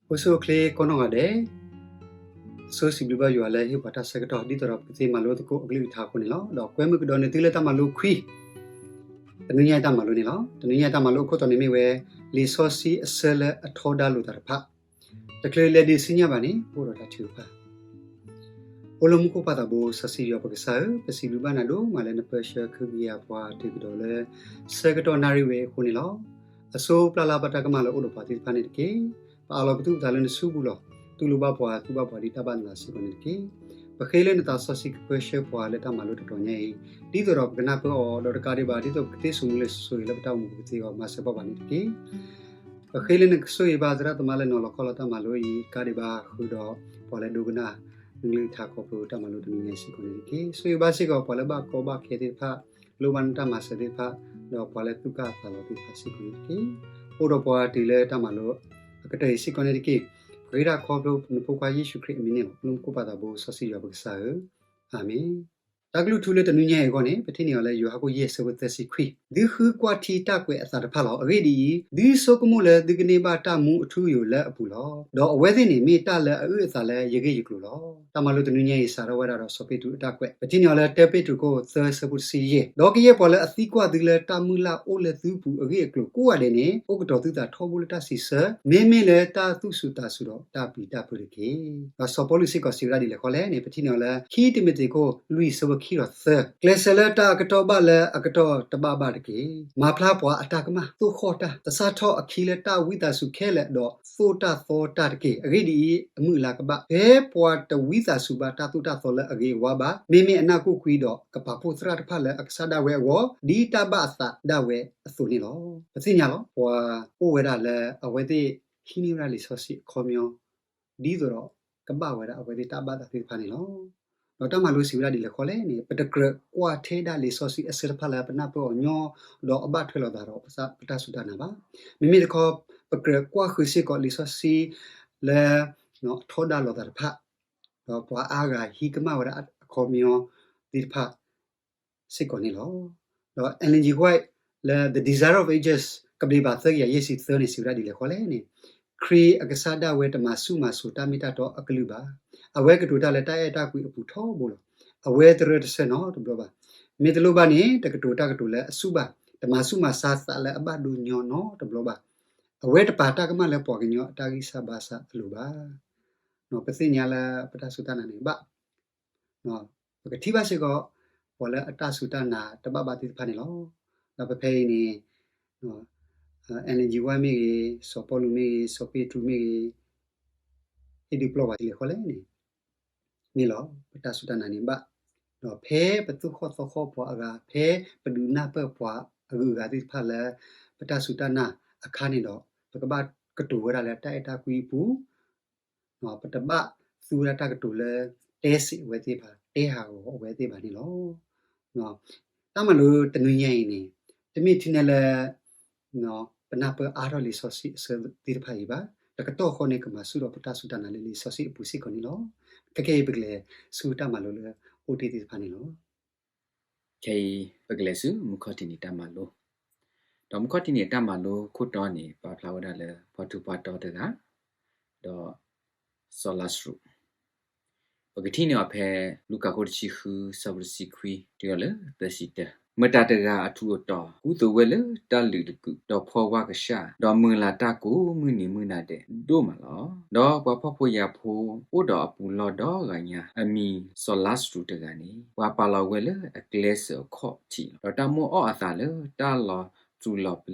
အိၣ်ဆူၣ်အိၣ်ချ့ကိးနီၢ်ဂၤဒဲး, အဆိစံးဘျုးဘၣ်ယွၤလၢဟ့ၣ်ပှၤတၢ်ဆၢကတီၢ် ဒ်သိးဒီးပကသ့မၤလိသကိးအကလုၢ်ကထါအဃိန့ၣ်လီၤ. ဒီးကွဲမုာ်ကဒီးန့ၢ်သုလၢတၢ်မၤလိခွံ, တနွံညါအံၤတၢ်မၤလိန့ၣ်လီၤ. တနွံညါအံၤတၢ်မၤလိအခိၣ်တီန့ၣ်မ့ၢ်ဝဲ လံာ်စီဆှံအဆၢလၢအထီဒါလိာ်သးတဖၣ်, တချုးလဲၤဒံးဆူညါဘၣ်န့ၣ် ပအိၣ်ဒီးတၢ်ထုကဖၣ် အိၣ်လၢမူခိၣ်ပၢ်သးဘိစီဆှံယွၤပကစၢ်ဧၢ, ပစံးဘျုးဘၣ်နၤဒိၣ်မးလၢနပၢဆှၢကဟုကယာ်ပှၤတုၤကဒီးလၢ ဆၢကတီၢ်နၣ်ရံၣ်ဝဲအံၤအဃိန့ၣ်လီၤ. အစိပျၢ်လၢပတၢ်ကမၣ်လၢအိၣ်ဒီးပှၤသ့ၣ်တဖၣ်န့ၣ်တက့ၢ်. ပအးလီၤပသူၣ်ပသးလၢနစုပူၤလီၤ. တူၢ်လိာ်ဘၣ်ပှၤ သူၣ်ဘၣ်ပှၤဒ်တၢ်ဘၣ်နသးစ့ၢ်ကီးန့ၣ်တက့ၢ်. ပဃ့လၢနသးစီဆှံကပၢဆှၢပှၤလၢတၢ်မၤလိတတီၤညါအံၤ, ဒ်သိးဒီးပကနၢ်ပၢၢ်အီၤဒီးတကးဒံးဘၣ် ဒ်သိးပကသ့စိာ်မူလၢစိၤစိၤအံၤလၢပတၢ်အိၣ်မူပူၤကသ့အဂီၢ် မၤစၢၤပှၤဘၣ်န့ၣ်တက့ၢ်. ပဃ့လၢနကဆိၣ်ဂ့ၤဘၣ်သရၣ်သမါလၢနီၤလီၤခီလီၤတၢ်မၤလိအံၤ တကးဒံးဘၣ်ဃုာ်ဒီး ပှၤလၢဒိကနၣ်နကလုၢ်ကထါခီဖျိတၢ်မၤလိတနွံညါအံၤစ့ၢ်ကီးန့ၣ်တက့ၢ်. ဆိၣ်ဂ့ၤဘၣ်စ့ၢ်ကီးပှၤလၢဘၣ်ကီဘၣ်ခဲသ့ၣ်တဖၣ်, လိၣ်ဘၣ်နတၢ်မၤစၢၤသ့ၣ်တဖၣ်, ဒီးပှၤလၢသူၣ်ကၢ်သးလီၤသ့ၣ်တဖၣ်စ့ၢ်ကီးန့ၣ်တက့ၢ်. အိၣ်ဒီးပှၤတုၤလၢတၢ်မၤလိအကတၢၢ်အံၤစ့ၢ်ကီးန့ၣ်တက့ၢ်. ပဃ့တၢ်ခီဖျိနဖိခွါယ့ၣ်ၡူးခရံာ်အမံၤန့ၣ်လီၤ. အိၣ်လၢမူခိၣ်ပၢ်သးဘိစီဆှံယွၤပကစၢ်ဧၢ, အၤမ့ၣ်. တၢ်ကလုၢ်ထူလၢတနွံညါအံၤအဂီၢ်န့ၣ် ပထံၣ်န့ၢ်အီၤလၢယိၤဟၣ်ခိၣ်ယဲၢ်ဆၢဖိသၢဆံခွံ, သုဃုကွၢ်ထံတၢ်ကွဲးအသးတဖၣ်လီၤ. အဂ့ၢ်ဒ်အံၤ, သုဆိကမိၣ်လၢသုကန့ၢ်ဘၣ်တၢ်မူအထူအယိာ်လၢအပူၤလီၤ. ဒီးအဝဲသ့ၣ်န့ၣ်မ့ၢ်တၢ်လၢအအုၣ်အသးလၢယဂ့ၢ်ယကျိၤလီၤ. တၢ်မၤလိတနွံညါအံၤစးထီၣ်ဝဲဒၣ်ဒီးစီၤပ့းတရူးအတၢ်ကွဲး, ပထံၣ်န့ၢ်အီၤလၢတၢပ့းတရူးခိၣ်သၢဆၢဖိတဆံယဲၢ်, ဒီးကယဲၢ်ပှၤလၢအသံကွၢ်သုလၢတၢ်မုၢ်လၢ်အိၣ်လၢသုပူၤအဂ့ၢ်အကျိၤကိးဂၤဒဲးန့ၣ် အိၣ်ကတီၤသုသးထီဘိလၢတၢ်စံးဆၢ, မ့မ့ၢ်လၢတၢ်သူၣ်စူၤသးစူၤဒီးတၢ်ပျံၤတၢ်ဖုးတက့ၢ်. ဒီးစီၤပီလူးစ့ၢ်ကီးစံးဝဲဒၣ်ဒ်လဲၣ်ဃီလဲၣ်န့ၣ် ပထံၣ်န့ၢ်အီၤလၢ ခံတံၤမသ့းခိၣ်လွံၢ်ဆၢဖိခံဒီးသၢ, ကျဲးစၢးလၢတၢ်အကတီၢ်ဘၣ်လၢအကတီၢ်တဘၣ်ဘၣ်တက့ၢ်. မၤဖျါပှၤအတၢ်ကမၣ်, သိၣ်ဃီၣ်တၢ်, သဆၣ်ထီၣ်အခံလၢတၢ်ဝံသးစူၤခဲလၢာ်, ဒီးသိၣ်တၢ်သီတၢ်တက့ၢ်. အဂ့ၢ်ဒ်အံၤ, အမုၢ်အလါကဘၣ်, ဖဲပှၤတဝံသးစူၤဘၣ်တၢ်သိၣ်တၢ်သီလၢအဂ့ၤအဝါဘၣ်, မ့မ့ၢ်အနၢ်ကူၣ်ကွံာ်ဒီးကပာ်ဖှိၣ်သရၣ်တဖၣ်လၢအကစၢ်ဒၣ်ဝဲအဂီၢ်, ဒ်တၢ်ဘၣ်အသးဒၣ်ဝဲအသိးန့ၣ်လီၤ. ပသ့ၣ်ညါလီၤ. ပှၤအိၣ်ဝဲဒၣ်လၢအဝဲသ့ၣ်ဟံးန့ၢ်ဝဲဒၣ်လံာ်စီဆှံအခီပညီ ဒ်သိးဒီးကဘၣ်ဝဲဒၣ်အဝဲသ့ၣ်တၢ်ဘၣ်သးသ့ၣ်တဖၣ်န့ၣ်လီၤ. ဒီးတၢ်မၤလိစံးဝဲဒၣ်ဒ်လဲၣ်ဃီလဲၣ်န့ၣ် ပတကြၢးကွၢ်ထဲဒၣ်လံာ်စီဆှံအဆၢတဖၣ်လၢပနၢ်ပၢၢ်အီၤညီ ဒီးအဘၣ်ထွဲလိာ်သးဒီးပတၢ်စူၢ်တၢ်နာ်ဘၣ်. မ့မ့ၢ်တခီ ပကြၢးကွၢ်ဃုာ်စ့ၢ်ကီးလံာ်စီဆှံလၢ ထီဒါလိာ်သးတဖၣ်, ဒီးပှၤအါဂၤဟံးကမၣ်ဝဲဒၣ်အခီပညီသ့ၣ်တဖၣ် စ့ၢ်ကီးန့ၣ်လီၤ. ဒီး Ellen G. White လၢ The Desire of Ages ကဘျံးပၤသၢကယၤယဲၢ်ဆံသၢန့ၣ် စံးဝဲဒၣ်ဒ်လဲၣ်ဃီလဲၣ်န့ၣ်, ခရံာ်အကစၢ်ဒၣ်ဝဲတမၤဆူၣ်မၤစိၤတၢ်မ့ၢ်တၢ်တီအကလုာ်ဘၣ်. အဝဲကတိၤတၢ်လၢတၢ်အဲၣ်တၢ်ကွံအပူၤထီဘိလီၤ. အဝဲတရၢတဆၢနီတဘျီဘၣ်. မ့ၢ်တလိၣ်ဘၣ်န့ၣ် တကတိၤတၢ်ကတိၤလၢအဆူၣ်ဘၣ်. တမၤဆူၣ်မၤဆါသးလၢအဘၣ်ဒိညီနီတဘျီဘၣ်. အဝဲတပာ်တၢ်ကမၣ်လၢပှၤကညီအတၢ်ဂံၢ်စၢ်ဘါစၢ်အလိၤဘၣ်. ပသ့ၣ်ညါလၢပတၢ်စူၢ်တၢ်နာ်န့ၣ်ဘၣ် ပကထံၣ်ဘၣ်စ့ၢ်ကီး ပှၤလၢအတၢ်စူၢ်တၢ်နာ်တဘၣ်ဘၣ်သ့ၣ်တဖၣ်န့ၣ်လီၤ. ဒီးပဖဲအံၤန့ၣ် Ellen G. White မ့ၢ်ဂ့ၤ, စီၤပီလူးမ့ၢ်ဂ့ၤ, စီၤပ့းတရူးမ့ၢ်ဂ့ၤ, ဟ့ၣ်ဒုးပျီၢ်ပှၤဒ်လဲၣ်ဃီလဲၣ်န့ၣ် မ့ၢ်လီၤ ပတၢ်စူၢ်တၢ်နာ်န့ၣ်ဘၣ်. ဒီးဖဲပသူၣ်ဃီၣ်သီခီၣ်ပှၤအဂၤ, ဖဲပဒုးနၢ်ပၢၢ်ပှၤအဂုၤအဂၤသ့ၣ်တဖၣ်လၢ ပတၢ်စူၢ်တၢ်နာ်အခါန့ၣ်ဒီး ပကဘၣ်ကတိၤဝဲဒၣ်လၢတၢ်အဲၣ်တၢ်ကွံအပူၤ ပတဘၣ်သူဝဲဒၣ်တၢ်ကတိၤလၢ တဲစ့းအဝဲသ့ၣ်ဘၣ်, တဲဟးဂီၤအဝဲသ့ၣ်ဘၣ်န့ၣ်လီၤ. တၢ်မၤလိတနွံညါအံၤန့ၣ် တမ့ၢ်ထဲန့ၣ်လၢ ပနၢ်ပၢၢ်အါထီၣ်လံာ်စီဆှံအဆၢသ့ၣ်တဖၣ်အံၤဘၣ်. တကတီၢ်ဃီန့ၣ် ကမၤဆူၣ်ဒီးပတၢ်စူၢ်တၢ်နာ်လၢလံာ်စီဆှံအပူၤစ့ၢ်ကီးန့ၣ်လီၤ. ခဲကနံၣ်အံၤ ပကလဲၤဆူတၢ်မၤလိလၢအိၣ်တ့ၢ်သ့ၣ်တဖၣ်န့ၣ်လီၤ. ခဲအံၤ ပကလဲၤဆူမုၢ်ခီၣ်ထံးနံၤတၢ်မၤလိ, ဒီးမုၢ်ခီၣ်ထံးနံၤတၢ်မၤလိခိၣ်တီန့ၣ် ပာ်ဖျါဝဲဒၣ်လၢပှၤထူးပှၤတီၤတဂၤ ဒီးစီၤလါစရူး, ပကထံၣ်န့ၢ်အီၤဖဲ လူၤကၣ်ခိၣ်တဆံဃု ဆၢဖိတဆံခွံ တုၤလၢသၢဆံတၢ, မတၤတဂၤအထူးအတီၤ ကူသိးဝဲလၢတၢ်လုးတကုး ဒီးဖှီဝါကဆှၣ်, ဒီးမုာ်လၤတၢ်ကိးမုၢ်နံၤမုၢ်နၤဒဲးဒိၣ်မးလီၤ. ဒီးပှၤဖှီၣ်ဖိယာ်ဖိအိၣ်ဒီးအပူၤလီၢ်ဒီဂၤညါ, အမံၤစီၤလါစရူးတဂၤန့ၣ် ပှၤပာ်လီၤဝဲလၢအကျဲစၢၤအခီၣ်ထံးလီၤ. ဒီးတၢ်မိၣ်အီၣ်အသးလၢတၢ်လီၤစူၤလီၤပ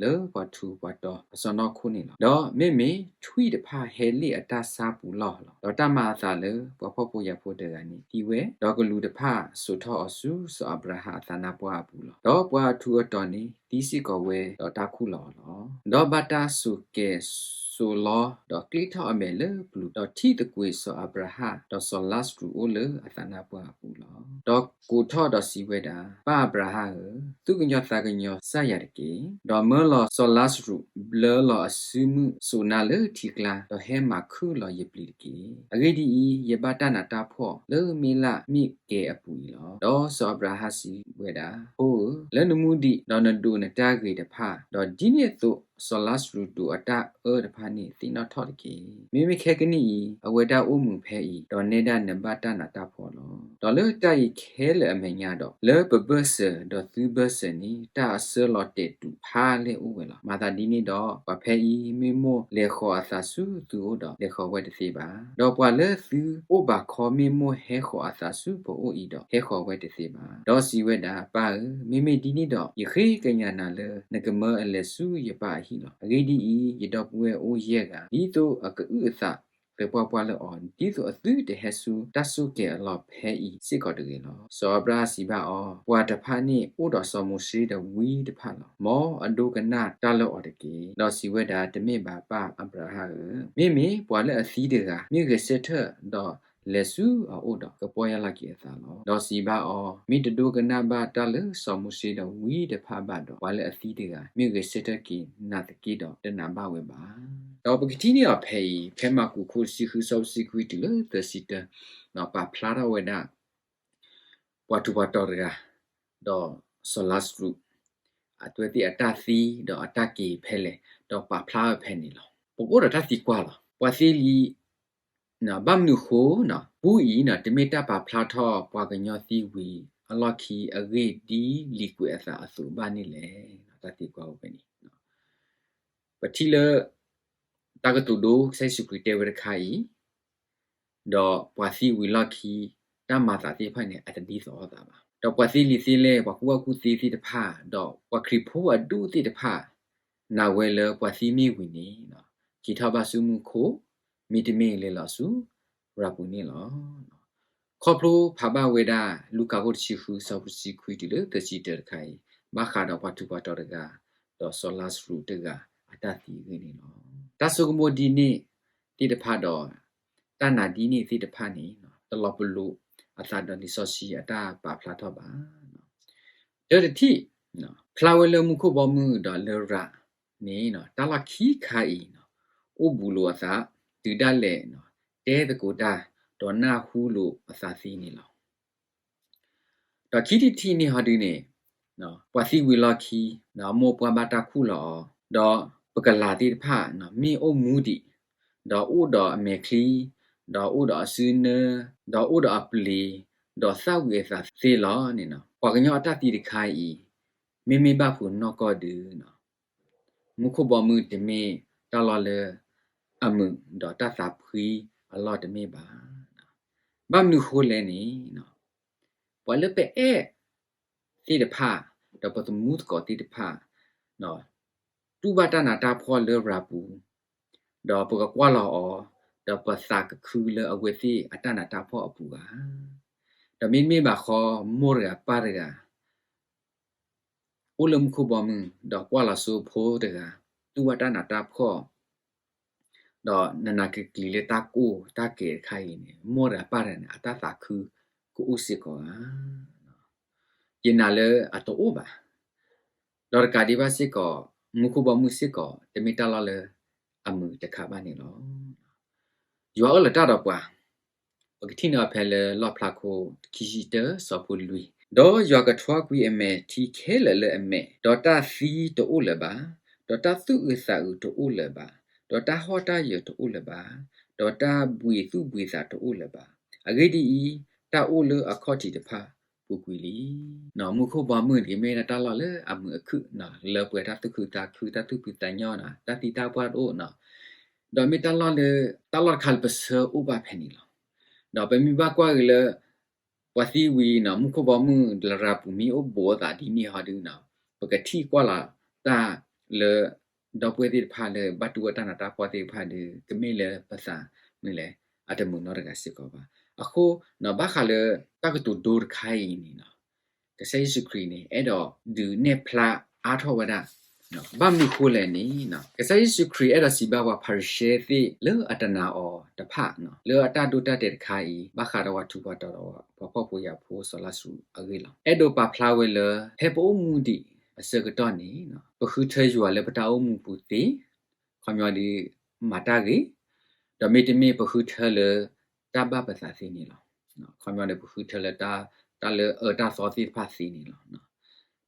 လ့ၤလၢပှၤထူးပှၤတီၤအစီၢ်နီၤခိၣ်န့ၣ်လီၤ. ဒီးမ့မ့ၢ်ထွံၣ်တဖၣ်ဟဲလ့ၣ်အတၢ်ဆါပူၤလီၢ်လီၤ. ဒီးတၢ်မၤအသးလၢပှၤဖှီၣ်ဖိယာ်ဖိတဂၤန့ၣ်သံဝဲ, ဒီးကလူးတဖၣ်စိာ်ထီၣ်အီၤဆူစီၤအၤဘြၤဟၣ်အသးနါပှၢ်အပူၤလီၤ. ဒီးပှၤအထူးအတီၤန့ၣ်သံစ့ၢ်ကီးဝဲဒီးတၢ်ခူၣ်လီၤအီၤလီၤ. ဒီးဘၣ်တၢ်စိာ်ကဲၤစိာ်လီ ဒီးကျ့ထီၣ်အမဲာ်လၢပျုၤ, ဒီးထံၣ်သကွ့ၤစီၤအၤဘြၤဟၣ် ဒီးစီၤလါစရူးအိၣ်လၢအသးနါပှၢ်အပူၤလီၤ. ဒီးကိးထီၣ်ဒီးစံးဝဲဒၣ်, ပၢ်အၤဘြၤဟၣ်ဧၢ, သူၣ်ကညီၤသးကညီၤစၢ်ယၤတက့ၢ်. ဒီးမၢလီၤစီၤလါစရူးဘျၢလီၤအစုမုၢ်စိးနါလၢထံကျါ, ဒီးဟဲမၤခုၣ်လီၤယပျံၤတက့ၢ်. အဂ့ၢ်ဒ်အံၤ, ယဘၣ်တၢ်နးတၢ်ဖှီၣ်လၢမ့လၣ်မ့ၣ်ကဲအပူၤအံၤလီၤ. ဒီးစီၤအၤဘြၤဟၣ်စံးဝဲဒၣ်, ဖိဧၢ, လၢနမူဒံး, ဒီးနဒိးနတၢ်ဂ့ၤတဖၣ်, ဒီးဒ်န့ၣ်အသိး စီၤလါစရူးဒိၣ်အတၢ်အၢတဖၣ်န့ၣ် သ့ၣ်နီၣ်ထီၣ်တက့ၢ်. မ့မ့ၢ်ခဲကနံၣ်အံၤ အဝဲဒၣ်အိၣ်မူဖဲအံၤ, ဒီးနဲဒၣ်နဘၣ်တၢ်နးတၢ်ဖှီၣ်လီၤ. ဒီးလၢတၢ်အံၤခဲလၢာ်အမဲာ်ညါဒီး, လၢပဘၢၣ်စၢၤဒီးသုဘၢၣ်စၢၤန့ၣ် တၢ်အဆၢလီၤတဲာ်တူာ်ဖးလဲၢ်အိၣ်ဝဲလီၤ. မၤသးဒ်န့ၣ်ဒီး, ပှၤဖဲအံၤ မ့ၢ်မိၣ်လဲၤဃီၤအသးဆူသုအိၣ်ဒီး လဲၤဃီၤဝဲတသ့ဘၣ်. ဒီးပှၤလၢသုအိၣ်ဘၣ်ခီ မ့ၢ်မိၣ်ဟဲဃီၤအသးဆူပအိၣ်အံၤဒီး ဟဲဃီၤဝဲတသ့ဘၣ်. ဒီးစံးဝဲဒၣ်, ပၢ်ဧၢ, မ့မ့ၢ်ဒ်န့ၣ်ဒီး ယဃ့ကညးနၤလၢ နကမၢအလဲၤဆူယပၢ်အဟံၣ်လီၤ. အဂ့ၢ်ဒ်အံၤ, ယဒီပုၢ်ဝဲၢ်အိၣ်ယဲၢ်ဂၤ, ဒ်သိးအကအုၣ်အသး ဃဲၤပှၢ်ပှၢ်လၢအီၤ, ဒ်သိးအသုတဟဲဆူတၢ်ဆိၣ်ကဲၤအလီၢ်ဖဲအံၤစ့ၢ်ကီးတဂ့ၤလီၤ. စီၤအၤဘြၤဟၣ်စံးဘၣ်အီၤ, ပှၤတဖၣ်န့ၣ်အိၣ်ဒီးစီၤမိၤၡ့ဒီးဝံတဖၣ်လီၤ. မ်အဒိကနၣ်တၢ်လၢအီၤတက့ၢ်. ဒီးစံးဝဲဒၣ်, တမ့ၢ်ဘၣ် ပၢ်အၤဘြၤဟၣ်ဧၢ, မ့မ့ၢ်ပှၤလၢအသံတဂၤ မ့ၢ်ဂဲၤဆၢထၢၣ်ဒီးလဲၤဆူအအိၣ်ဒီး ကပီၢ်ယၢ်လီၤက့ၤအသးလီၤ. ဒီးစံးဘၣ်အီၤ, မ့ၢ်တဒိကနၣ်ဘၣ်တၢ်လၢစီၤမိၤၡ့ဒီးဝံတဖၣ်ဘၣ်ဒီး, ပှၤလၢအသံတဂၤ မ့ၢ်ဂဲၤဆၢထၢၣ်က့ၤနၤတက့ၢ်ဒီး တနာ်ဘၣ်ဝဲဘၣ်. ဒီးပကထံၣ်န့ၢ်အီၤဖဲအံၤ, ဖဲမၢ်ကူးခိၣ်တဆံဃု ဆၢဖိတဆံခွံတုၤလၢသၢဆံတၢ, ပာ်ဖျါထီၣ်ဝဲဒၣ် ပှၤထူးပှၤတီၤတဂၤ, ဒီးစီၤလါစရူး, အဝဲသ့ၣ်အတၢ်သံ ဒီးအတၢ်က့ၤဖဲလဲၣ်, ဒီးပာ်ဖျါဝဲဖဲန့ၣ်လီၤ. ပကအိၣ်ဒီးတၢ်သံကွၢ်လီၤ. ပှၤသံလံ ဘၣ်မနုၤအဃိ ပူအံၤ တမ့ၢ်တၢ်ပာ်ဖျါထီၣ်ပှၤကညီသံဝံၤအလီၢ်ခံ အဂ့ၢ်ဒ်လံာ်ကွဲးအသးအသိးဘၣ်န့ၣ်လဲၣ်. တၢ်သံကွၢ်အိၣ်ဖဲန့ၣ်. ပထံၣ်လၢ တၢ်ကတိၤဒိ ကစၢ်ယ့ၣ်ၡူးခရံာ်တဲဝဲတခါအံၤ, ဒီးပှၤသံဝံၤလီၢ်ခံ တၢ်မၤသးသ့ၣ်တဖၣ်န့ၣ် အတဒ်သိးလိာ်သးဘၣ်. ဒီးပှၤသံလံာ်သ့လဲၣ်, ပှၤကူၣ်ဘၣ်ကူၣ်သ့သ့ၣ်တဖၣ်, ဒီးပှၤခရံာ်ဖိအဒူၣ်သ့ၣ်တဖၣ် နာ်ဝဲလၢပှၤသံမ့ၢ်ဝံၤန့ၣ် က့ၤထီၣ်ဘၣ်ဆူမူခိၣ်, မ့တမ့ၢ်လဲၤလီၤဆူရၤပူၤန့ၣ်လီၤ. ခီဖျိဖးဘၣ်ဝဲဒၣ် လူၤကၣ်ခိၣ်တဆံဃု ဆၢဖိတဆံခွံတုၤလၢသၢဆံတၢတခါအံၤ, ဘၣ်ဃးဒီးပှၤထူးပှၤတီၤတဂၤ, ဒီးစီၤလါစရူးတဂၤအတၢ်သံအဂ့ၢ်န့ၣ်လီၤ. တၢ်ဆိကမိၣ်ဒ်န့ၣ်သ့ၣ်တဖၣ်ဒီး တၢ်နာ်ဒ်န့ၣ်သ့ၣ်တဖၣ်န့ၣ် တလီၤပလိာ်အသးဒီးလံာ်စီဆှံအတၢ်ပာ်ဖျါထီၣ်ဘၣ်. တၢ်တထံၣ်, ဖျါဝဲလၢမူခိၣ်ဘီမုၢ်ဒီးလၢရၤန့ၣ် တၢ်လီၢ်ခံခါအံၤ အိၣ်ဘူးလိာ်အသး တုၤဒၣ်လဲာ် တဲသကိးတၢ် ဒီးနၢ်ဟူလိာ်အသးသ့န့ၣ်လီၤ. ဒီးခံထံၣ်တထံၣ်န့ၣ်ဟီဒုန့ၣ်, ပှၤသံဝံၤလီၢ်ခံ, မိၢ်ပှၢ်ဘၣ်တၢ်ခူၣ်လီၤအီၤ, ဒီးပကလၤသ့ၣ်တဖၣ် မ့ၢ်အိၣ်မူဒံး, ဒီးအိၣ်ဒီးအမဲာ်ချံ, ဒီးအိၣ်ဒီးအစုနၢ, ဒီးအိၣ်ဒီးအပျ့ၤ, ဒီးသၣ်ဝံၤအသးသ့လီၤန့ၣ်, ပှၤကညီအတၢ်သံတခါအံၤ, မ့မ့ၢ်ဘၣ်ဖုးနီၢ်ကီၢ်ဒုး မူခိၣ်ဘီမုၢ်တမ့ၢ်တၢ်လီၢ်လၢအမုာ် ဒီးတၢ်သးဖှံအလီၢ်တမ့ၢ်ဘၣ်. ဘၣ်မနုၤဃိလဲၣ်န့ၣ်, ပှၤလၢပအဲၣ်သ့ၣ်တဖၣ် ဒီးပသမူသကိးသ့ၣ်တဖၣ် တူၢ်ဘၣ်တၢ်နးတၢ်ဖှီၣ်လၢရၤပူၤ, ဒီးပကကွၢ်လီၤအီၤ, ဒီးပသးကခုလၢအဝဲသ့ၣ်အတၢ်နးတၢ်ဖှီၣ်အပူၤဧါ. ဒီးမ့တမ့ၢ်ဘၣ်ဃီ မိၢ်တဂၤပၢ်တဂၤ အိၣ်လၢမူခိၣ်ဘီမုၢ် ဒီးကွၢ်လီၤဆိဖိတဂၤ တူၢ်ဘၣ်တၢ်နးတၢ်ဖှီၣ် ဒီးနနာ်ကကလံၤလၢတၢ်ကိၢ်တၢ်ဂီၤတခါအံၤန့ၣ် မိၢ်တဂၤပၢ်တဂၤန့ၣ် အတၢ်သးခုကအိၣ်စ့ၢ်ကီးဧါ. ယနာ်လၢအတအိၣ်ဘၣ်. ဒီးတကးဒံးဘၣ်စ့ၢ်ကီး မူခိၣ်ဘီမုၢ်စ့ၢ်ကီး တမ့ၢ်တၢ်လီၢ်လၢအမုာ်တခါဘၣ်န့ၣ်လီၤ. ယွၤအၢၣ်လီၤတၢ်ဒီးပှၤ, ပကထံၣ်န့ၢ်အီၤဖဲလၢလီၣ်ဖျါခိၣ်ခံဆံတၢ ဆၢဖိလွံၢ်, ဒီးယွၤကထွါကွံာ်အမဲာ်ထံခဲလၢာ်လၢအမဲာ်, ဒီးတၢ်သံတအိၣ်လၢၤဘၣ်, ဒီးတၢ်သူၣ်အုးသးအုးတအိၣ်လၢၤဘၣ်, ဒီးတၢ်ဟီၣ်တၢ်ယၢၤတအိၣ်လၢၤဘၣ်, ဒီးတၢ်ဘှံးသူၣ်ဘှံးသးတအိၣ်လၢၤဘၣ်. အဂ့ၢ်ဒ်အံၤ, တၢ်အိၣ်လၢအခီၣ်ထံးတဖၣ်ပူၤကွံာ်လံ. မူခိၣ်ဘီမုၢ်န့ၣ် မ့ၢ်ဒၣ်တၢ်လီၢ်လၢအမုာ်အခုၣ်, လၢပှဲၤတၢ်သူၣ်ခုသးခု တၢ်သူၣ်ဖှံသးညီ, တၢ်သံတၢ်ပှၢ်တအိၣ်, ဒီးမ့ၢ်တၢ်လီၢ်လၢ တၢ်လီၢ်တခါလၢပဆၢအိၣ်ဘၣ်ဖဲန့ၣ်လီၤ. ဒီးပမ့ၢ်ဘၣ်ကွၢ်က့ၤလၢ ပှၤသံဝံၤန့ၣ် မူခိၣ်ဘီမုၢ်လၢရၤပူၤမ့ၢ်အိၣ်ဘူးအသးဒ်န့ၣ်ဟီဒုန့ၣ်, ပကထံၣ်ကွၢ်လီၤတၢ်လၢ ဒီပုၢ်ဝဲၢ်သ့ၣ်တဖၣ်လၢဘၣ်တူၢ်ဝဲတၢ်နးတၢ်ဖှီၣ်သ့ၣ်တဖၣ်ဒီး ကမ့ၢ်လၢပသးမုာ်လဲၣ်, အတမုာ်နီတဂၤစ့ၢ်ကီးဘၣ်. အဃိ ဘၣ်ဃးလၢတၢ်ကတိၤဒိတခါအံၤန့ၣ် ကစၢ်ယ့ၣ်ၡူးခရံာ်န့ၣ် အဲၣ်ဒိးဒုးနဲၣ်ဖျါအါထီၣ်ဝဲဒၣ်, ဘၣ်မနုၤဃိလဲၣ်န့ၣ်, ကစၢ်ယ့ၣ်ၡူးခရံာ်အဲၣ်ဒိးစံးဘၣ်ပှၤဖၤရံၤၡဲသ့ၣ်လၢအတနာ်အီၤတဖၣ် လၢအတၢ်ဒိတၢ်တဲာ်တခါအံၤ ဘၣ်ဃးဒီးပှၤထူးပှၤတီၤဒီးပှၤဖှီၣ်ဖိယာ်ဖိစီၤလါစရူးအဂ့ၢ်လီၤ. အဲၣ်ဒိးပာ်ဖျါဝဲလၢ ဖဲပအိၣ်မူဒံးအဆၢကတီၢ်န့ၣ် ပဃုထၢယွၤလၢပတၢ်အိၣ်မူပူၤသ့, ခီပညီဒ် မၤတၢ်ဂ့ၤ, ဒီးမ့တမ့ၢ်ပဃုထၢလၢတၢ်ဘၣ်ပသးသ့န့ၣ်လီၤ. ခီပညီန့ၣ် ပဃုထၢလၢတၢ်လၢအၢတၢ်သီသ့ၣ်တဖၣ်သ့န့ၣ်လီၤ.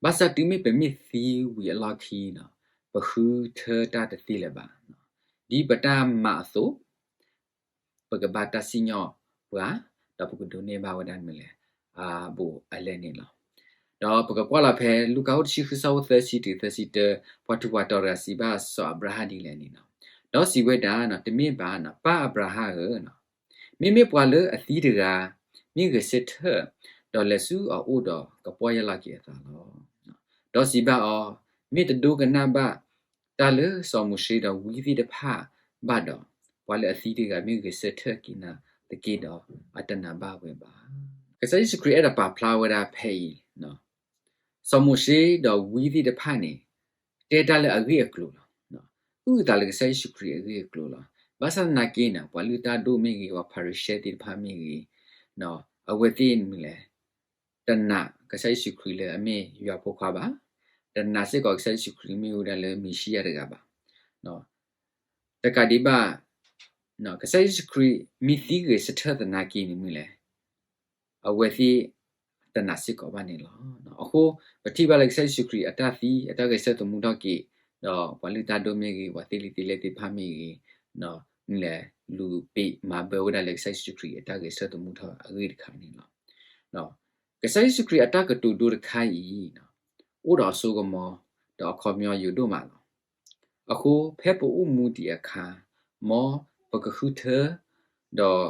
ဘၣ်ဆၣ်တုၤမ့ၢ်ပမ့ၢ်သံဝံၤအလီၢ်ခံန့ၣ် ပဃုထၢတၢ်တသ့လၢၤဘၣ်. ဒ်ပတၢ်မၤအသိး ပကဘၣ်တၢ်စံၣ်ညီၣ်ပှၤ, ဒီးပကဒိးန့ၢ်ဘၣ်ဝဲဒၣ်မနုၤလဲၣ်, အဘူးအလဲန့ၣ်လီၤ. ဒီးပကကွၢ်လီၤဖဲလူၤကၣ်အခိၣ်တဆံဃု ဆၢဖိသၢဆံတုၤသၢဆံတၢ, ပှၤထူးပှၤတီၤတဂၤစံးဘၣ်စီၤအၤဘြၤဟၣ်ဒ်လဲၣ်န့ၣ်လီၤ. ဒီးစံးဝဲဒၣ်, တမ့ၢ်ဘၣ်, ပၢ်အၤဘြၤဟၣ်ဧၢ, မ့မ့ၢ်ပှၤလၢအသံတဂၤ မ့ၢ်ဂဲၤဆၢထၢၣ်, ဒီးလဲၤဆူအအိၣ်ဒီးကပီၢ်ယၢ်လီၤက့ၤအသးလီၤ. ဒီးစံးဘၣ်အီၤ, မ့ၢ်တဒိကနၣ်ဘၣ်တၢ်လၢစီၤမိၤၡ့ဒီးဝံသ့ၣ်တဖၣ်ဘၣ်ဒီး, ပှၤလၢအသံတဂၤမ့ၢ်ဂဲၤဆၢထၢၣ်က့ၤနၤတက့ၢ်ဒီး အတနာ်ဘၣ်ဝဲဘၣ်. ကစၢ်ယ့ၣ်ၡူးခရံာ်အဲၣ်ဒိးပာ်ဖျါဝဲဒၣ်ဖဲအံၤ, စီၤမိၤၡ့ဒီးဝံသ့ၣ်တဖၣ်န့ၣ် တဲတၢ်လၢအဂ့ၢ်အကျိၤလီၤ. အုၣ်အသးလၢကစၢ်ယ့ၣ်ၡူးခရံာ်အဂ့ၢ်အကျိၤလီၤ. ဘၣ်ဆၣ်သနာ်က့န့ၣ် ပှၤလုၢ်တၢ်ဒိၣ်မ့ၢ်ဂ့ၤ, ပှၤဖၤရံၤၡဲသ့ၣ်တဖၣ်မ့ၢ်ဂ့ၤ, အဝဲသ့ၣ်မနုၤလဲၣ်, တနာ်ကစၢ်ယ့ၣ်ၡူးခရံာ်လၢအမ့ၢ်ယွၤဖိခွါဘၣ်, တနာ်စ့ၢ်ကီးကစၢ်ယ့ၣ်ၡူးခရံာ်မ့ၢ်ဝဲဒၣ်လၢမ့ၤၡံယၤတဂၤဘၣ်. တကးဒံးဘၣ်, ကစၢ်ယ့ၣ်ၡူးခရံာ်မ့ၢ်သံဂဲၤဆၢထၢၣ်သနာ်က့န့ၣ်မနုၤလဲၣ်, အဝဲသ့ၣ်တနာ်စ့ၢ်ကီးဘၣ်န့ၣ်လီၤ. အဃိ ပထံၣ်ဘၣ်လၢကစၢ်ယ့ၣ်ၡူးခရံာ်အတၢ်သံ အတၢ်ဂဲၤဆၢထၢၣ်သမူထီၣ်က့ၤ, ဒီးပှၤလုၢ်တၢ်ဒိၣ်မ့ၢ်ဂ့ၤ, ပှၤသ့လံာ်သ့လဲၢ်သ့ၣ်တဖၣ်မ့ၢ်ဂ့ၤ, မနုၤလဲၣ်, လူၤပ့းမၤဘၢဝဲဒၣ်လၢကစၢ်ယ့ၣ်ၡူးခရံာ်အတၢ်ဂဲၤဆၢထၢၣ်သမူထီၣ်အဂ့ၢ်တခါန့ၣ်လီၤ. ကစၢ်ယ့ၣ်ၡူးခရံာ်အတၢ်ကတိၤဒိတခါအံၤ, အိၣ်ဒီးအစိကမီၤ, ဒီးအခီပညီယိာ်ဒိၣ်မးလီၤ. အဃိ ဖဲပအိၣ်မူဒံးအခါ, မ်ပကဃုထၢ, ဒီး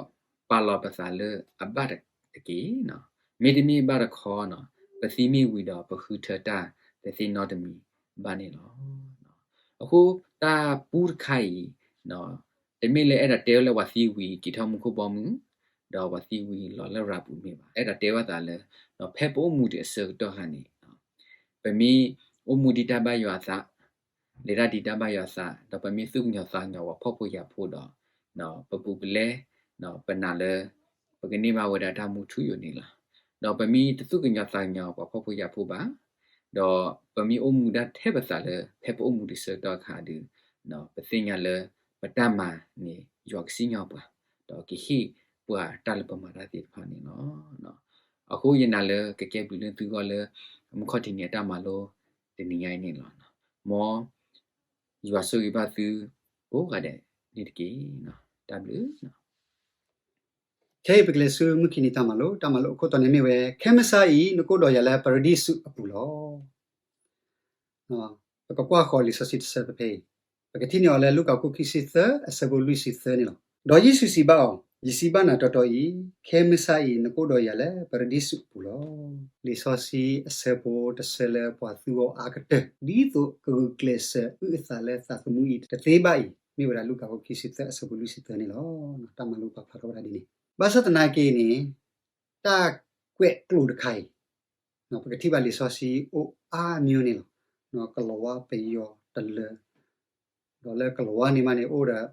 ပာ်လီၤပသးလၢအဘၣ်တက့ၢ်. မ့တမ့ၢ်ဘၣ်တခီ, ပသံမ့ၢ်ဝံၤဒီးပဃုထၢတၢ်တသ့နီတမံၤဘၣ်န့ၣ်လီၤ. အဃိ တၢ်ပူတခါအံၤ, တမ့ၢ်လၢအဲၣ်ဒိးတဲဝဲလၢပှၤသံဝံၤက့ၤထီၣ်မူခိၣ်ဘီမုၢ်, ဒီးပှၤသံဝံၤလီၤလၢရၤပူၤမ့ၢ်ဘၣ်. အဲၣ်ဒိးတဲဝဲသးလၢ, ဖဲပအိၣ်မူဒံးအဆၢကတီၢ်ခါန့ၣ်, ပမ့ၢ်အိၣ်မူဒံးတၢ်ဘၣ်ယွၤအသး, လဲၤတၢ်ဒံးတၢ်ဘၣ်ယွၤအသး, ဒီးပမ့ၢ်သူၣ်ကညီၤသးကညီၤပှၤဖှီၣ်ဖိယာ်ဖိဒီး, ပပူၤပလဲ, ပနာ်လၢ ပကန့ၢ်ဘၣ်ဝဲဒၣ်တၢ်မူထူယိာ်န့ၣ်လီၤ. ဒီးပမ့ၢ်တသူၣ်ကညီၤသးကညီၤပှၤဖှီၣ်ဖိယာ်ဖိဘၣ်, ဒီးပမ့ၢ်အိၣ်မူဒၣ်ထဲပသးလၢ ဖဲပအိၣ်မူဒံးဆၢကတီၢ်အခါဒီး, ပသ့ၣ်ညါလၢ ပတၢ်မၤန့ၣ် ယွၤကစံၣ်ညီၣ်ပှၤ, ဒီးကဟ့ၣ်ပှၤတၢ်လၢပမၤတၢ်သ့ၣ်တဖၣ်န့ၣ်လီၤ. အဃိယနာ်လၢကကဲဘျုးလၢသုဂီၢ်လၢ မုၢ်ခီၣ်ထံးနံၤအတၢ်မၤလိ တနံၤညါအံၤန့ၣ်လီၤ. မ်ယွၤဆိၣ်ဂ့ၤဘၣ်သုကိးဂၤဒဲးန့ၣ်တက့ၢ်. တၢ်ဘျုး. ခဲအံၤပကလဲၤဆူမုၢ်ခံနံၤတၢ်မၤလိ, တၢ်မၤလိအခိၣ်တီန့ၣ်မ့ၢ်ဝဲ, ခဲမုၢ်ဆါအံၤ နကအိၣ်ဒီးယၤလၢပရဒံစူးအပူၤလီၤ. ပကကွၢ်ဃီၤလံာ်စီဆှံတဆၢဖဲအံၤ, ပကထံၣ်န့ၢ်အီၤလၢလူၤကၣ်ခိၣ်ခံဆံသၢ အဆၢဖိလွံၢ်ဆံသၢန့ၣ်လီၤ. ဒီးယ့ၣ်ၡူးစံးဘၣ်အီၤ, ယစံးဘၣ်နၤတီတီအံၤ, ခဲမုၢ်ဆါအံၤ နကအိၣ်ဒီးယၤလၢပရဒံစူးအပူၤလီၤ. လံာ်စီဆှံအဆၢဖိတဆၢလၢပှၤသူအီၤအါကတၢၢ် ဒ်သိးကဂုာ်ကျဲးစၢးအုၣ်အသးလၢသးသမူအံၤတသ့ဘၣ်အံၤ, မ့ၢ်ဝဲဒၣ်လူၤကၣ်ခိၣ်ခံဆံသၢ အဆၢဖိလွံၢ်ဆံသၢန့ၣ်လီၤ. တၢ်မၤလိပာ်ဖျါထီၣ်ဝဲဒၣ်ဒ်န့ၣ်, ဘၣ်ဆၣ်သနာ်က့န့ၣ်, တၢ်ကွဲးကျိာ်တခါအံၤ ပကထံၣ်ဘၣ်လံာ်စီဆှံအိၣ်အါမံၤန့ၣ်လီၤ. ကလီၤဝါပယီၤတလၢ, ဒီးလၢကလီၤဝါန့ၣ်မးန့ၣ် အိၣ်ဒီး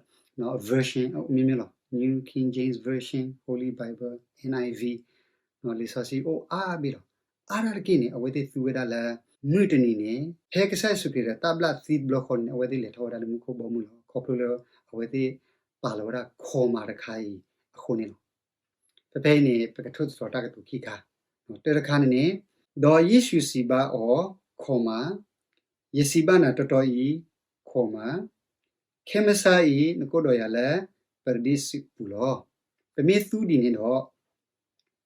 version အမျိုးမျိုးလီၤ. New King James Version, Holy Bible, N I V, လံာ်စီဆှံအိၣ်အါဘ့ၣ်လီၤ. အါဒၣ်တက့ၢ်န့ၣ် အဝဲသ့ၣ်သူဝဲဒၣ်လၢ မုၢ်တနံၤန့ၣ် ဖဲကစၢ်ယ့ၣ်ၡူးခရံာ်ဒီးတၢ်ဘျၣ်သံတဘျီဃီန့ၣ် အဝဲသ့ၣ်လဲၤထီၣ်ဝဲဒၣ်လၢမူခိၣ်ဘီမုၢ်လီၤ. ခီဖျိလၢအဝဲသ့ၣ်ပာ်လီၤဝဲဒၣ် comma တခါအံၤအဃိန့ၣ်လီၤ. ဖဲဖဲအံၤန့ၣ် ပကထိၣ်သတြီၤတၢ်ကတိၤခံခါ, တၢတခါန့ၣ်န့ၣ်, ဒီးယ့ၣ်ၡူးစံးဘၣ်အီၤ, comma, ယစံးဘၣ်နၤတီတီအံၤ, comma, ခဲမုၢ်ဆါအံၤ နကအိၣ်ဒီးယၤလၢ ပရဒံစူးအပူၤလီၤ. ပမ့ၢ်သူဒ်န့ၣ်ဒီး,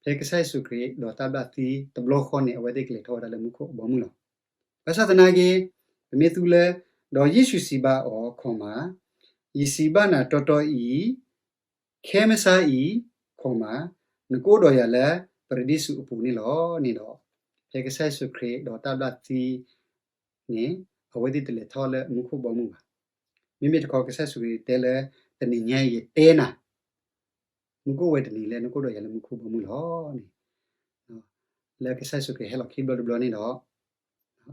ဖဲကစၢ်ယ့ၣ်ၡူးခရံာ်ဒီးတၢ်ဘျၣ်သံတဘျီဃီန့ၣ် အဝဲသ့ၣ်ကလဲၤထီၣ်ဝဲဒၣ်လၢမူခိၣ်အဘီအမုၢ်လီၤ. ဘၣ်ဆၣ်သနာ်က့, ပမ့ၢ်သူလၢ, ဒီးယ့ၣ်ၡူးစံးဘၣ်အီၤ, comma, ယစံးဘၣ်နၤတီတီအံၤ, ခဲမုၢ်ဆါအံၤ, comma, နကအိၣ်ဒီးယၤလၢ ပရဒံစူးအပူၤန့ၣ်လီၤန့ၣ်ဒီး, ဖဲကစၢ်ယ့ၣ်ၡူးခရံာ်ဒီးတၢ်ဘျၣ်သံန့ၣ် အဝဲသ့ၣ်တလဲၤထီၣ်လၢမူခိၣ်ဘီမုၢ်ဘၣ်. မ့မ့ၢ်တခီ ကစၢ်ယ့ၣ်ၡူးခရံာ်တဲလၢ တနံၤညါအံၤယတဲနၤ မူခိၣ်ဝဲတနံၤလၢနကအိၣ်ဒီးယၤလၢမူခိၣ်ဘီမုၢ်လီၤန့ၣ်, လၢကစၢ်ယ့ၣ်ၡူးခရံာ်ဟဲလီၤခံဘျီတဘျီန့ၣ်ဒီး,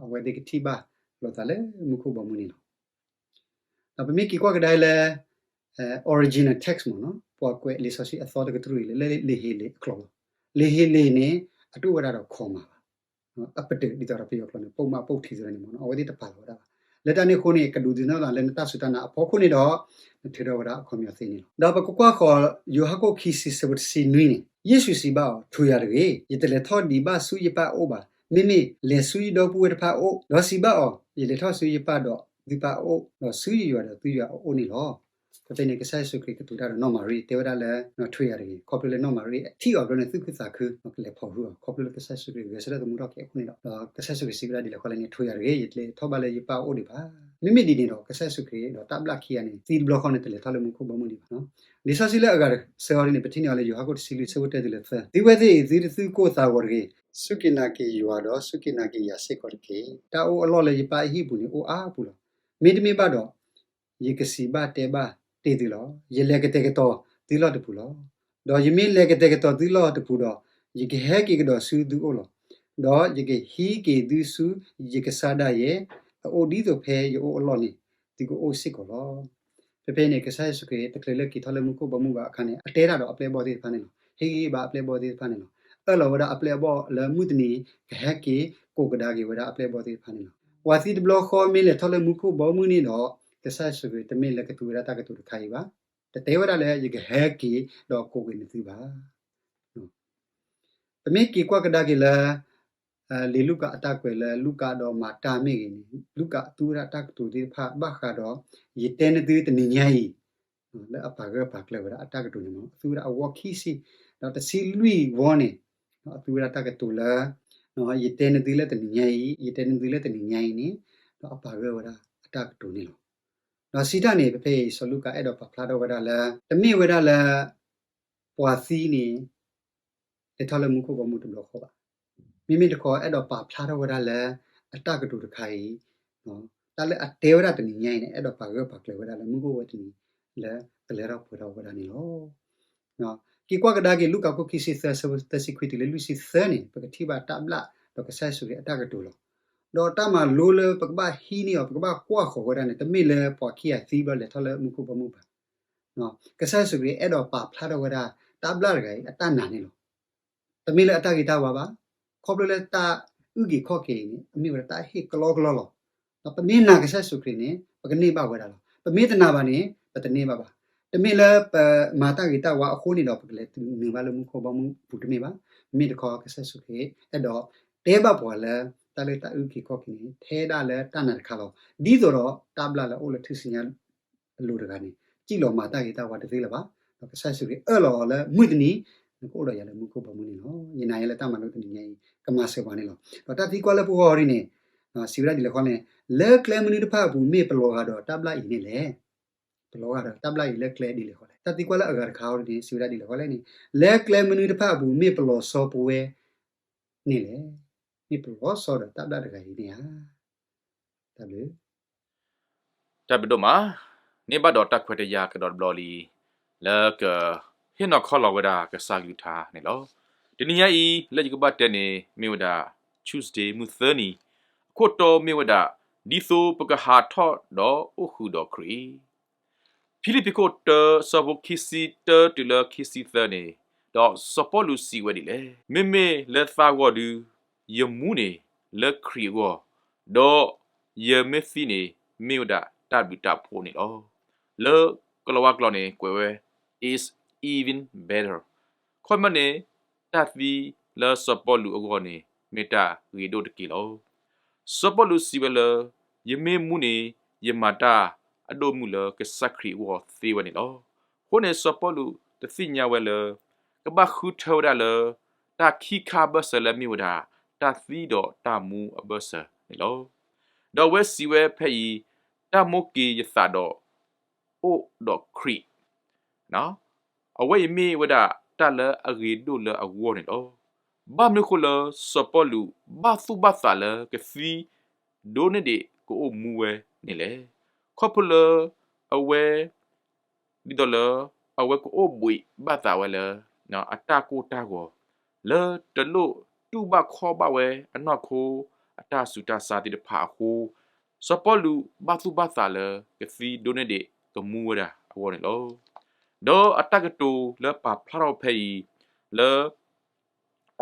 အဝဲသ့ၣ်ကထံၣ်ဘၣ်လိာ်သးလၢမူခိၣ်ဘီမုၢ်န့ၣ်လီၤ. ဒီးပမ့ၢ်က့ၤကွၢ်ကဒါလၢ original text မ့ၢ်နီၤ, ပှၤကွဲးလံာ်စီဆှံအသီတကတြူၢ်အံၤလၢ လံာ်ဟ့လ့ၣ်အကျိာ်လီၤ. လံာ်ဟ့လ့ၣ်န့ၣ် အတအိၣ်ဝဲဒၣ်ဒီး comma ဘၣ်. အပတုာ်ဒ်သိးဒီးပယီၤကျိာ်န့ၣ် ပိတ်မှတ် ပိတ်ထီ သ့ၣ်န့ၣ်မ့ၢ်နီၤ, အဝဲသ့ၣ်တပာ်လီၤဝဲဒၣ်ဘၣ်. လၢတၢ်န့ၣ်အဃိန့ၣ် ကဒုးသ့ၣ်နီၣ်သးလၢနတၢ်စူၢ်တၢ်နာ်အဖီခိၣ်န့ၣ်ဒီး နထုးထီၣ်ဝဲဒၣ်အခီပညီသ့န့ၣ်လီၤ. ဒီးပကကွၢ်ဃီၤ ယိၤဟၣ်ခိၣ်ခံဆံ ဆၢဖိတဆံနွံန့ၣ်, ယ့ၣ်ၡူးစံးဘၣ်အီၤ, ထိးယၤတဂ့ၤ, ယတလဲၤထီၣ်ဒံးဘၣ်ဆူယပၢ်အအိၣ်ဘၣ်. မ့မ့ၢ်လဲၤဆူယဒီပုၢ်ဝဲၢ်တဖၣ်အအိၣ်, ဒီးစံးဘၣ်အီၤ, ယလဲၤထီၣ်ဆူယပၢ်ဒီး သုပၢ်အအိၣ်, ဒီးဆူယွၤဒီးသုယွၤအအိၣ်န့ၣ်လီၤ. ဖဲဖဲန့ၣ် ကစၢ်ယ့ၣ်ၡူးခရံာ်ကတိၤတၢ်ဒီးနီၢ်မၤရံ တဲဝဲဒၣ်လၢ ထွံးယၤတဂ့ၤ, ခီဖျိလၢနီၢ်မၤရံထံၣ်အီၤဘျီန့ၣ် သူၣ်ခုသးခု ကလဲၤဖီၣ်ဟုအီၤ ခီဖျိလၢကစၢ်ယ့ၣ်ၡူးခရံာ်ဂဲၤဆၢထၢၣ်သမူထီၣ်က့ၤအဃိန့ၣ်လီၤ. ဒီးကစၢ်ယ့ၣ်ၡူးခရံာ်စံးဝဲဒၣ်ဒ်လဲၣ်ဃီလဲၣ်န့ၣ် ထွံးယၤတဂ့ၤ, ယတလဲၤထီၣ်ဘးလၢယပၢ်အအိၣ်ဒံးဘၣ်. မ့မ့ၢ်ဒ်န့ၣ်ဒီး ကစၢ်ယ့ၣ်ၡူးခရံာ်ဒီးတၢ်ဘျၣ်ခံဂၤန့ၣ် သံတဘျီဃီန့ၣ် တလဲၤထီၣ်လၢမူခိၣ်ဘီမုၢ်ဒံးဘၣ်. လံာ်စီဆှံလၢအဂၤတဆၢအီၤဒ်န့ၣ် ပထံၣ်န့ၢ်အီၤလၢယိၤဟၣ်ခိၣ်တဆံလွံၢ်ဆၢဖိတၢတုၤလၢသၢ, သုဝဲသ့ၣ်အံၤ သုတသူၣ်ကိၢ်သးဂီၤတဂ့ၤ, စူၢ်က့ၤနာ်က့ၤယွၤဒီးစူၢ်က့ၤနာ်က့ၤယၤစ့ၢ်ကီးတက့ၢ်. တၢ်အိၣ်အလီၢ်လၢယပၢ်အဟံၣ်ပူၤန့ၣ်အိၣ်အါပူၤလီၤ. မ့တမ့ၢ်ဘၣ်ဒီး ယကစံးဘၣ်တဲဘၣ်တ့ၢ်သုလီၤ. ယလဲၤကတဲာ်ကတီၤသုလီၢ်တပူၤလီၤ. ဒီးယမ့ၢ်လဲၤကတဲာ်ကတီၤသုလီၢ်တပူၤဒီး, ယကဟဲက့ၤကဒီးဆူသုအိၣ်လီၤ. ဒီးယကဟံးက့ၤသုဆူယကစၢ်ဒၣ်ယဲအအိၣ် ဒ်သိးဖဲယအိၣ်အလီၢ်န့ၣ် သုကအိၣ်စ့ၢ်ကီးလီၤ. ဖဲဖဲန့ၣ် ကစၢ်ယ့ၣ်ၡူးခရံာ်တချုးလၢက့ၤထီၣ်လၢမူခိၣ်ဘီမုၢ်ဘၣ်အခါန့ၣ် အတဲတၢ်ဒီးအပျဲၢ်အဘီၣ်သ့ၣ်တဖၣ်န့ၣ်လီၤ. ဟ့ၣ်ဂံၢ်ဘါအပျဲၢ်အဘီၣ်သ့ၣ်တဖၣ်န့ၣ်လီၤ. အၢၣ်လီၤဝဲဒၣ်အပျဲၢ်အဘီၣ်လၢမုၢ်တနံၤ ကဟဲက့ၤကိးကဒါက့ၤဝဲဒၣ်အပျဲၢ်အဘီၣ်သ့ၣ်တဖၣ်န့ၣ်လီၤ. ပှၤသံတဘျီဃီမ့ၢ်လဲၤထီၣ်လၢမူခိၣ်ဘီမုၢ်န့ၣ်ဒီး ကစၢ်ယ့ၣ်ၡူးခရံာ်တမ့ၢ်လၢကသူဝဲဒၣ်တၢ်ကတိၤတခါအံၤဘၣ်. တတဲဝဲဒၣ်လၢယကဟဲက့ၤဒီးကိးက့ၤနသုဘၣ်. ပမ့ၢ်က့ၤကွၢ်ကဒါက့ၤလၢ လံာ်လူၤကၣ်အတၢ်ကွဲးလၢလူၤကၣ်ဒီးမၤတၢ်မ့ၢ်ဂ့ၤန့ၣ် လူၤကၣ်သူဝဲဒၣ်တၢ်ကတိၤသ့ၣ်တဖၣ်ဘၣ်ဃးဒီး ယတဲနသုတနံၤညါအံၤ လၢအပာ်ဂၢၢ်ပာ်ကျၢၤဝဲဒၣ်အတၢ်ကတိၤန့ၣ်လီၤ. အသူဝဲဒၣ်အဝီခံဆံ ဒီးတဆံလွံၢ်ဝီန့ၣ် အသူဝဲဒၣ်တၢ်ကတိၤလၢ ယတဲနသုလၢတနံၤညါအံၤ, ယတဲနသုလၢတနံၤညါအံၤန့ၣ် ဒီးအပာ်ဂၢၢ်ဝဲဒၣ်အတၢ်ကတိၤန့ၣ်လီၤ. ဒီးစံးတၢ်န့ၣ် ဖဲဖဲအံၤ စီၤလူၤကၣ်အဲၣ်ဒိးပာ်ဖျါထီၣ်ဝဲဒၣ်လၢ တမ့ၢ်ဝဲဒၣ်လၢ ပှၤသံန့ၣ် လဲၤထီၣ်လၢမူခိၣ်ဘီမုၢ်တဘျီဃီဘၣ်. မ့မ့ၢ်တခီအဲၣ်ဒိးပာ်ဖျါထီၣ်ဝဲဒၣ်လၢ အတၢ်ကတိၤတခါအံၤ တၢ်လၢအတဲဝဲဒၣ်တနံၤညါအံၤန့ၣ် အဲၣ်ဒိးပာ်ဂၢၢ်ပာ်ကျၢၤဝဲဒၣ်လၢမူခိၣ်ဝဲတနံၤ လၢကလၢထီၣ်ပှဲၤထီၣ်ဝဲဒၣ်န့ၣ်လီၤ. က့ၤကွၢ်ကဒါက့ၤ လူၤကၣ်ခိၣ်ခံဆံသၢ သၢဆံခွံတုၤလၢလွံၢ်ဆံသၢန့ၣ် ပကထံၣ်ဘၣ်တၢ်ဘျၣ်ဒီးကစၢ်ယ့ၣ်ၡူးခရံာ်အတၢ်ကတိၤလီၤ. ဒီးတၢ်မၤလိလၢပကဘၣ်ဟံးန့ၢ်အီၤ ပကဘၣ်ကွၢ်ဃီၤဝဲဒၣ်န့ၣ် တမ့ၢ်လၢပှၤခံဂၤသံဘျီလဲၤထီၣ်လၢမူခိၣ်ဘီမုၢ်ဘၣ်. ကစၢ်ယ့ၣ်ၡူးခရံာ်အဲၣ်ဒိးပာ်ဖျါထီၣ်ဝဲဒၣ် တၢ်ဘျၣ်တဂၤအံၤအတၢ်နာ်န့ၣ်လီၤ. တမ့ၢ်လၢအတၢ်ဂ့ၤတၢ်ဝါဘၣ်. ခီဖျိလၢတၢ်အုၣ်က့ၤခီၣ်က့ၤအံၤန့ၣ် အမ့ၢ်ဝဲဒၣ်တၢ်ဟ့ၣ်ကလီကလီလီၤ. ဒီးပမ့ၢ်နာ်ကစၢ်ယ့ၣ်ၡူးခရံာ်န့ၣ် ပကန့ၢ်ဘၣ်ဝဲဒၣ်လီၤ. ပမ့ၢ်တနာ်ဘၣ်န့ၣ် ပတန့ၢ်ဘၣ်ဘၣ်. တမ့ၢ်လၢပမၤတၢ်ဂ့ၤတၢ်ဝါအဃိန့ၣ်ဒီး ပကလဲၤနုာ်ဘၣ်လၢမူခိၣ်ဘီမုၢ်ပူၤတမ့ၢ်ဘၣ်. မ့မ့ၢ်တခီ ကစၢ်ယ့ၣ်ၡူးခရံာ်အဲၣ်ဒိးတဲဘၣ်ပှၤလၢ တၢ်လၢတၢ်အုၣ်က့ၤခီၣ်က့ၤန့ၣ် ထဲဒၣ်လၢတၢ်နာ်တခါလီၤ. ဒ်သိးဒီးတၢ်ဘျၣ်လၢအအိၣ်လၢထူၣ်စုညါ အလိၤတဂၤန့ၣ် စံၣ်လီၤမၤတၢ်ဂ့ၤတၢ်ဝါတသ့လၢၤဘၣ်. ဒီးကစၢ်ယ့ၣ်ၡူးခရံာ်အၢၣ်လီၤအီၤလၢမုၢ်တနံၤ နကအိၣ်ဒီးယၤလၢမူခိၣ်ဘီမုၢ်န့ၣ်လီၤ. ယနာ်ယဲလၢတၢ်မၤလိတနံၤညါအံၤ ကမၤစၢၤပှၤန့ၣ်လီၤ. ဒီးတၢ်သံကွၢ်လၢပဂီၢ်အံၤန့ၣ် စံးဝဲဒၣ်ဒ်လဲၣ်ဃီလဲၣ်, လၢကျဲမနုၤတဖၣ်အပူၤမ့ၢ်ပလီၤဂာ်ဒီးတၢ်ဘျၣ်အံၤန့ၣ်လဲၣ်. ပလီၤဂာ်ဒီးတၢ်ဘျၣ်အံၤလၢကျဲဒ်လဲၣ်ဃီလဲၣ်. တၢ်သံကွၢ်လၢအဂၤတခါအံၤန့ၣ် စံးဝဲဒၣ်ဒ်လဲၣ်ဃီလဲၣ်န့ၣ်, လၢကျဲမနုၤတဖၣ်အပူၤမ့ၢ်ပလီၤဆီပဝဲန့ၣ်လဲၣ်. မ့ၢ်ပလီၤဆီဒီးတၢ်ဘျၣ်တဂၤအံၤန့ၣ်ဧါ. တၢ်ဘျုး တၢ်ဘျုးဒိၣ်မး, န့ၢ်ဘၣ်ဒီးတၢ်ခွဲးတၢ်ယာ်ကဒီးတဘျီလံ, လၢကဟ့ၣ်နီၤခီလီၤဝဲဒၣ်ကစၢ်ကလုၢ်ကထါန့ၣ်လီၤ. တနံၤညါအံၤ လၢယကဘၣ်တဲန့ၣ် မ့ၢ်ဝဲဒၣ် Tuesday မုၢ်သၢနံၤ, အခိၣ်တီမ့ၢ်ဝဲဒၣ် ဒ်သိးပကဟးထီၣ်ဒီးအိၣ်ဃုာ်ဒီးခရံာ် ဖံလံးပံးခိၣ်တၢ ဆၢဖိခံဆံတၢတုၤလၢခံဆံသၢန့ၣ်, ဒီးစီၤပီလူးစံးဝဲဒ်လဲၣ်, မ့မ့ၢ်လၢသးဂီၢ်ဒု, ယမူန့ၣ်လၢခရံာ်အဂီၢ်, ဒီးယမ့ၢ်သံန့ၣ် မ့ၢ်ဝဲဒၣ်တၢ်ဘျုးတၢ်ဖှိၣ်န့ၣ်လီၤ. လၢကလၤဝါကျိာ်န့ၣ် ကွဲးဝဲ is even better. ခီမ့ၢ်န့ၣ် တၢ်သံလၢစီၤပီလူးအဂီၢ်န့ၣ် မ့ၢ်တၢ်ဂ့ၤဒိၣ်တက့ၢ်လီၤ. စီၤပီလူးစံးဝဲလၢ ယမ့ၢ်မူန့ၣ် ယမၤတၢ်အဒိၣ်မုၢ်လၢကစၢ်ခရံာ်အဂီၢ်သ့ဝဲန့ၣ်လီၤ. အဃိန့ၣ်စီၤပီလူးတသ့ၣ်ညါဝဲလၢ ကဘၣ်ဃုထၢဝဲဒၣ်လၢ တၢ်ခံခါအဘၢၣ်စၢၤလၢအမ့ၢ်ဝဲဒၣ် တၢ်သံဒီးတၢ်မူအဘၢၣ်စၢၤန့ၣ်လီၤ. ဒီးအဝဲစံးဝဲဖဲအံၤ, တၢ်မိၣ်က့ၤယသးဒီး အိၣ်ဒီးခရံာ် အဝဲအံၤမ့ၢ်ဝဲဒၣ်တၢ်လၢအဂ့ၤဒိၣ်လၢအဂီၢ်န့ၣ်လီၤ. ဘၣ်မနုၤဃိလၢစီၤပီလူးဘၣ်သူၣ်ဘၣ်သးလၢကသံ ဒိးန့ၢ်ဒံးကအိၣ်မူဝဲန့ၣ်လဲၣ်. ခီဖျိလၢအဝဲ ဒ်သိးလၢ အဝဲကအိၣ်ဘှံးဘၣ်သးဝဲလၢ အတၢ်ကိၢ်တၢ်ဂီၤ လၢတလိၣ်တူၢ်ဘၣ်ခီၣ်ဘၣ်ဝဲအနီၢ်ခိ အတၢ်ဆူးတၢ်ဆါသ့ၣ်တဖၣ်အဃိ, စီၤပီလူးဘၣ်သူၣ်ဘၣ်သးလၢကသံဒိးန့ၢ်ဒံးကမူဝဲဒၣ်အဂီၢ်န့ၣ်လီၤ. ဒီးအတၢ်ကတိၤလၢပာ်ဖျါထီၣ်ဖဲအံၤ လၢ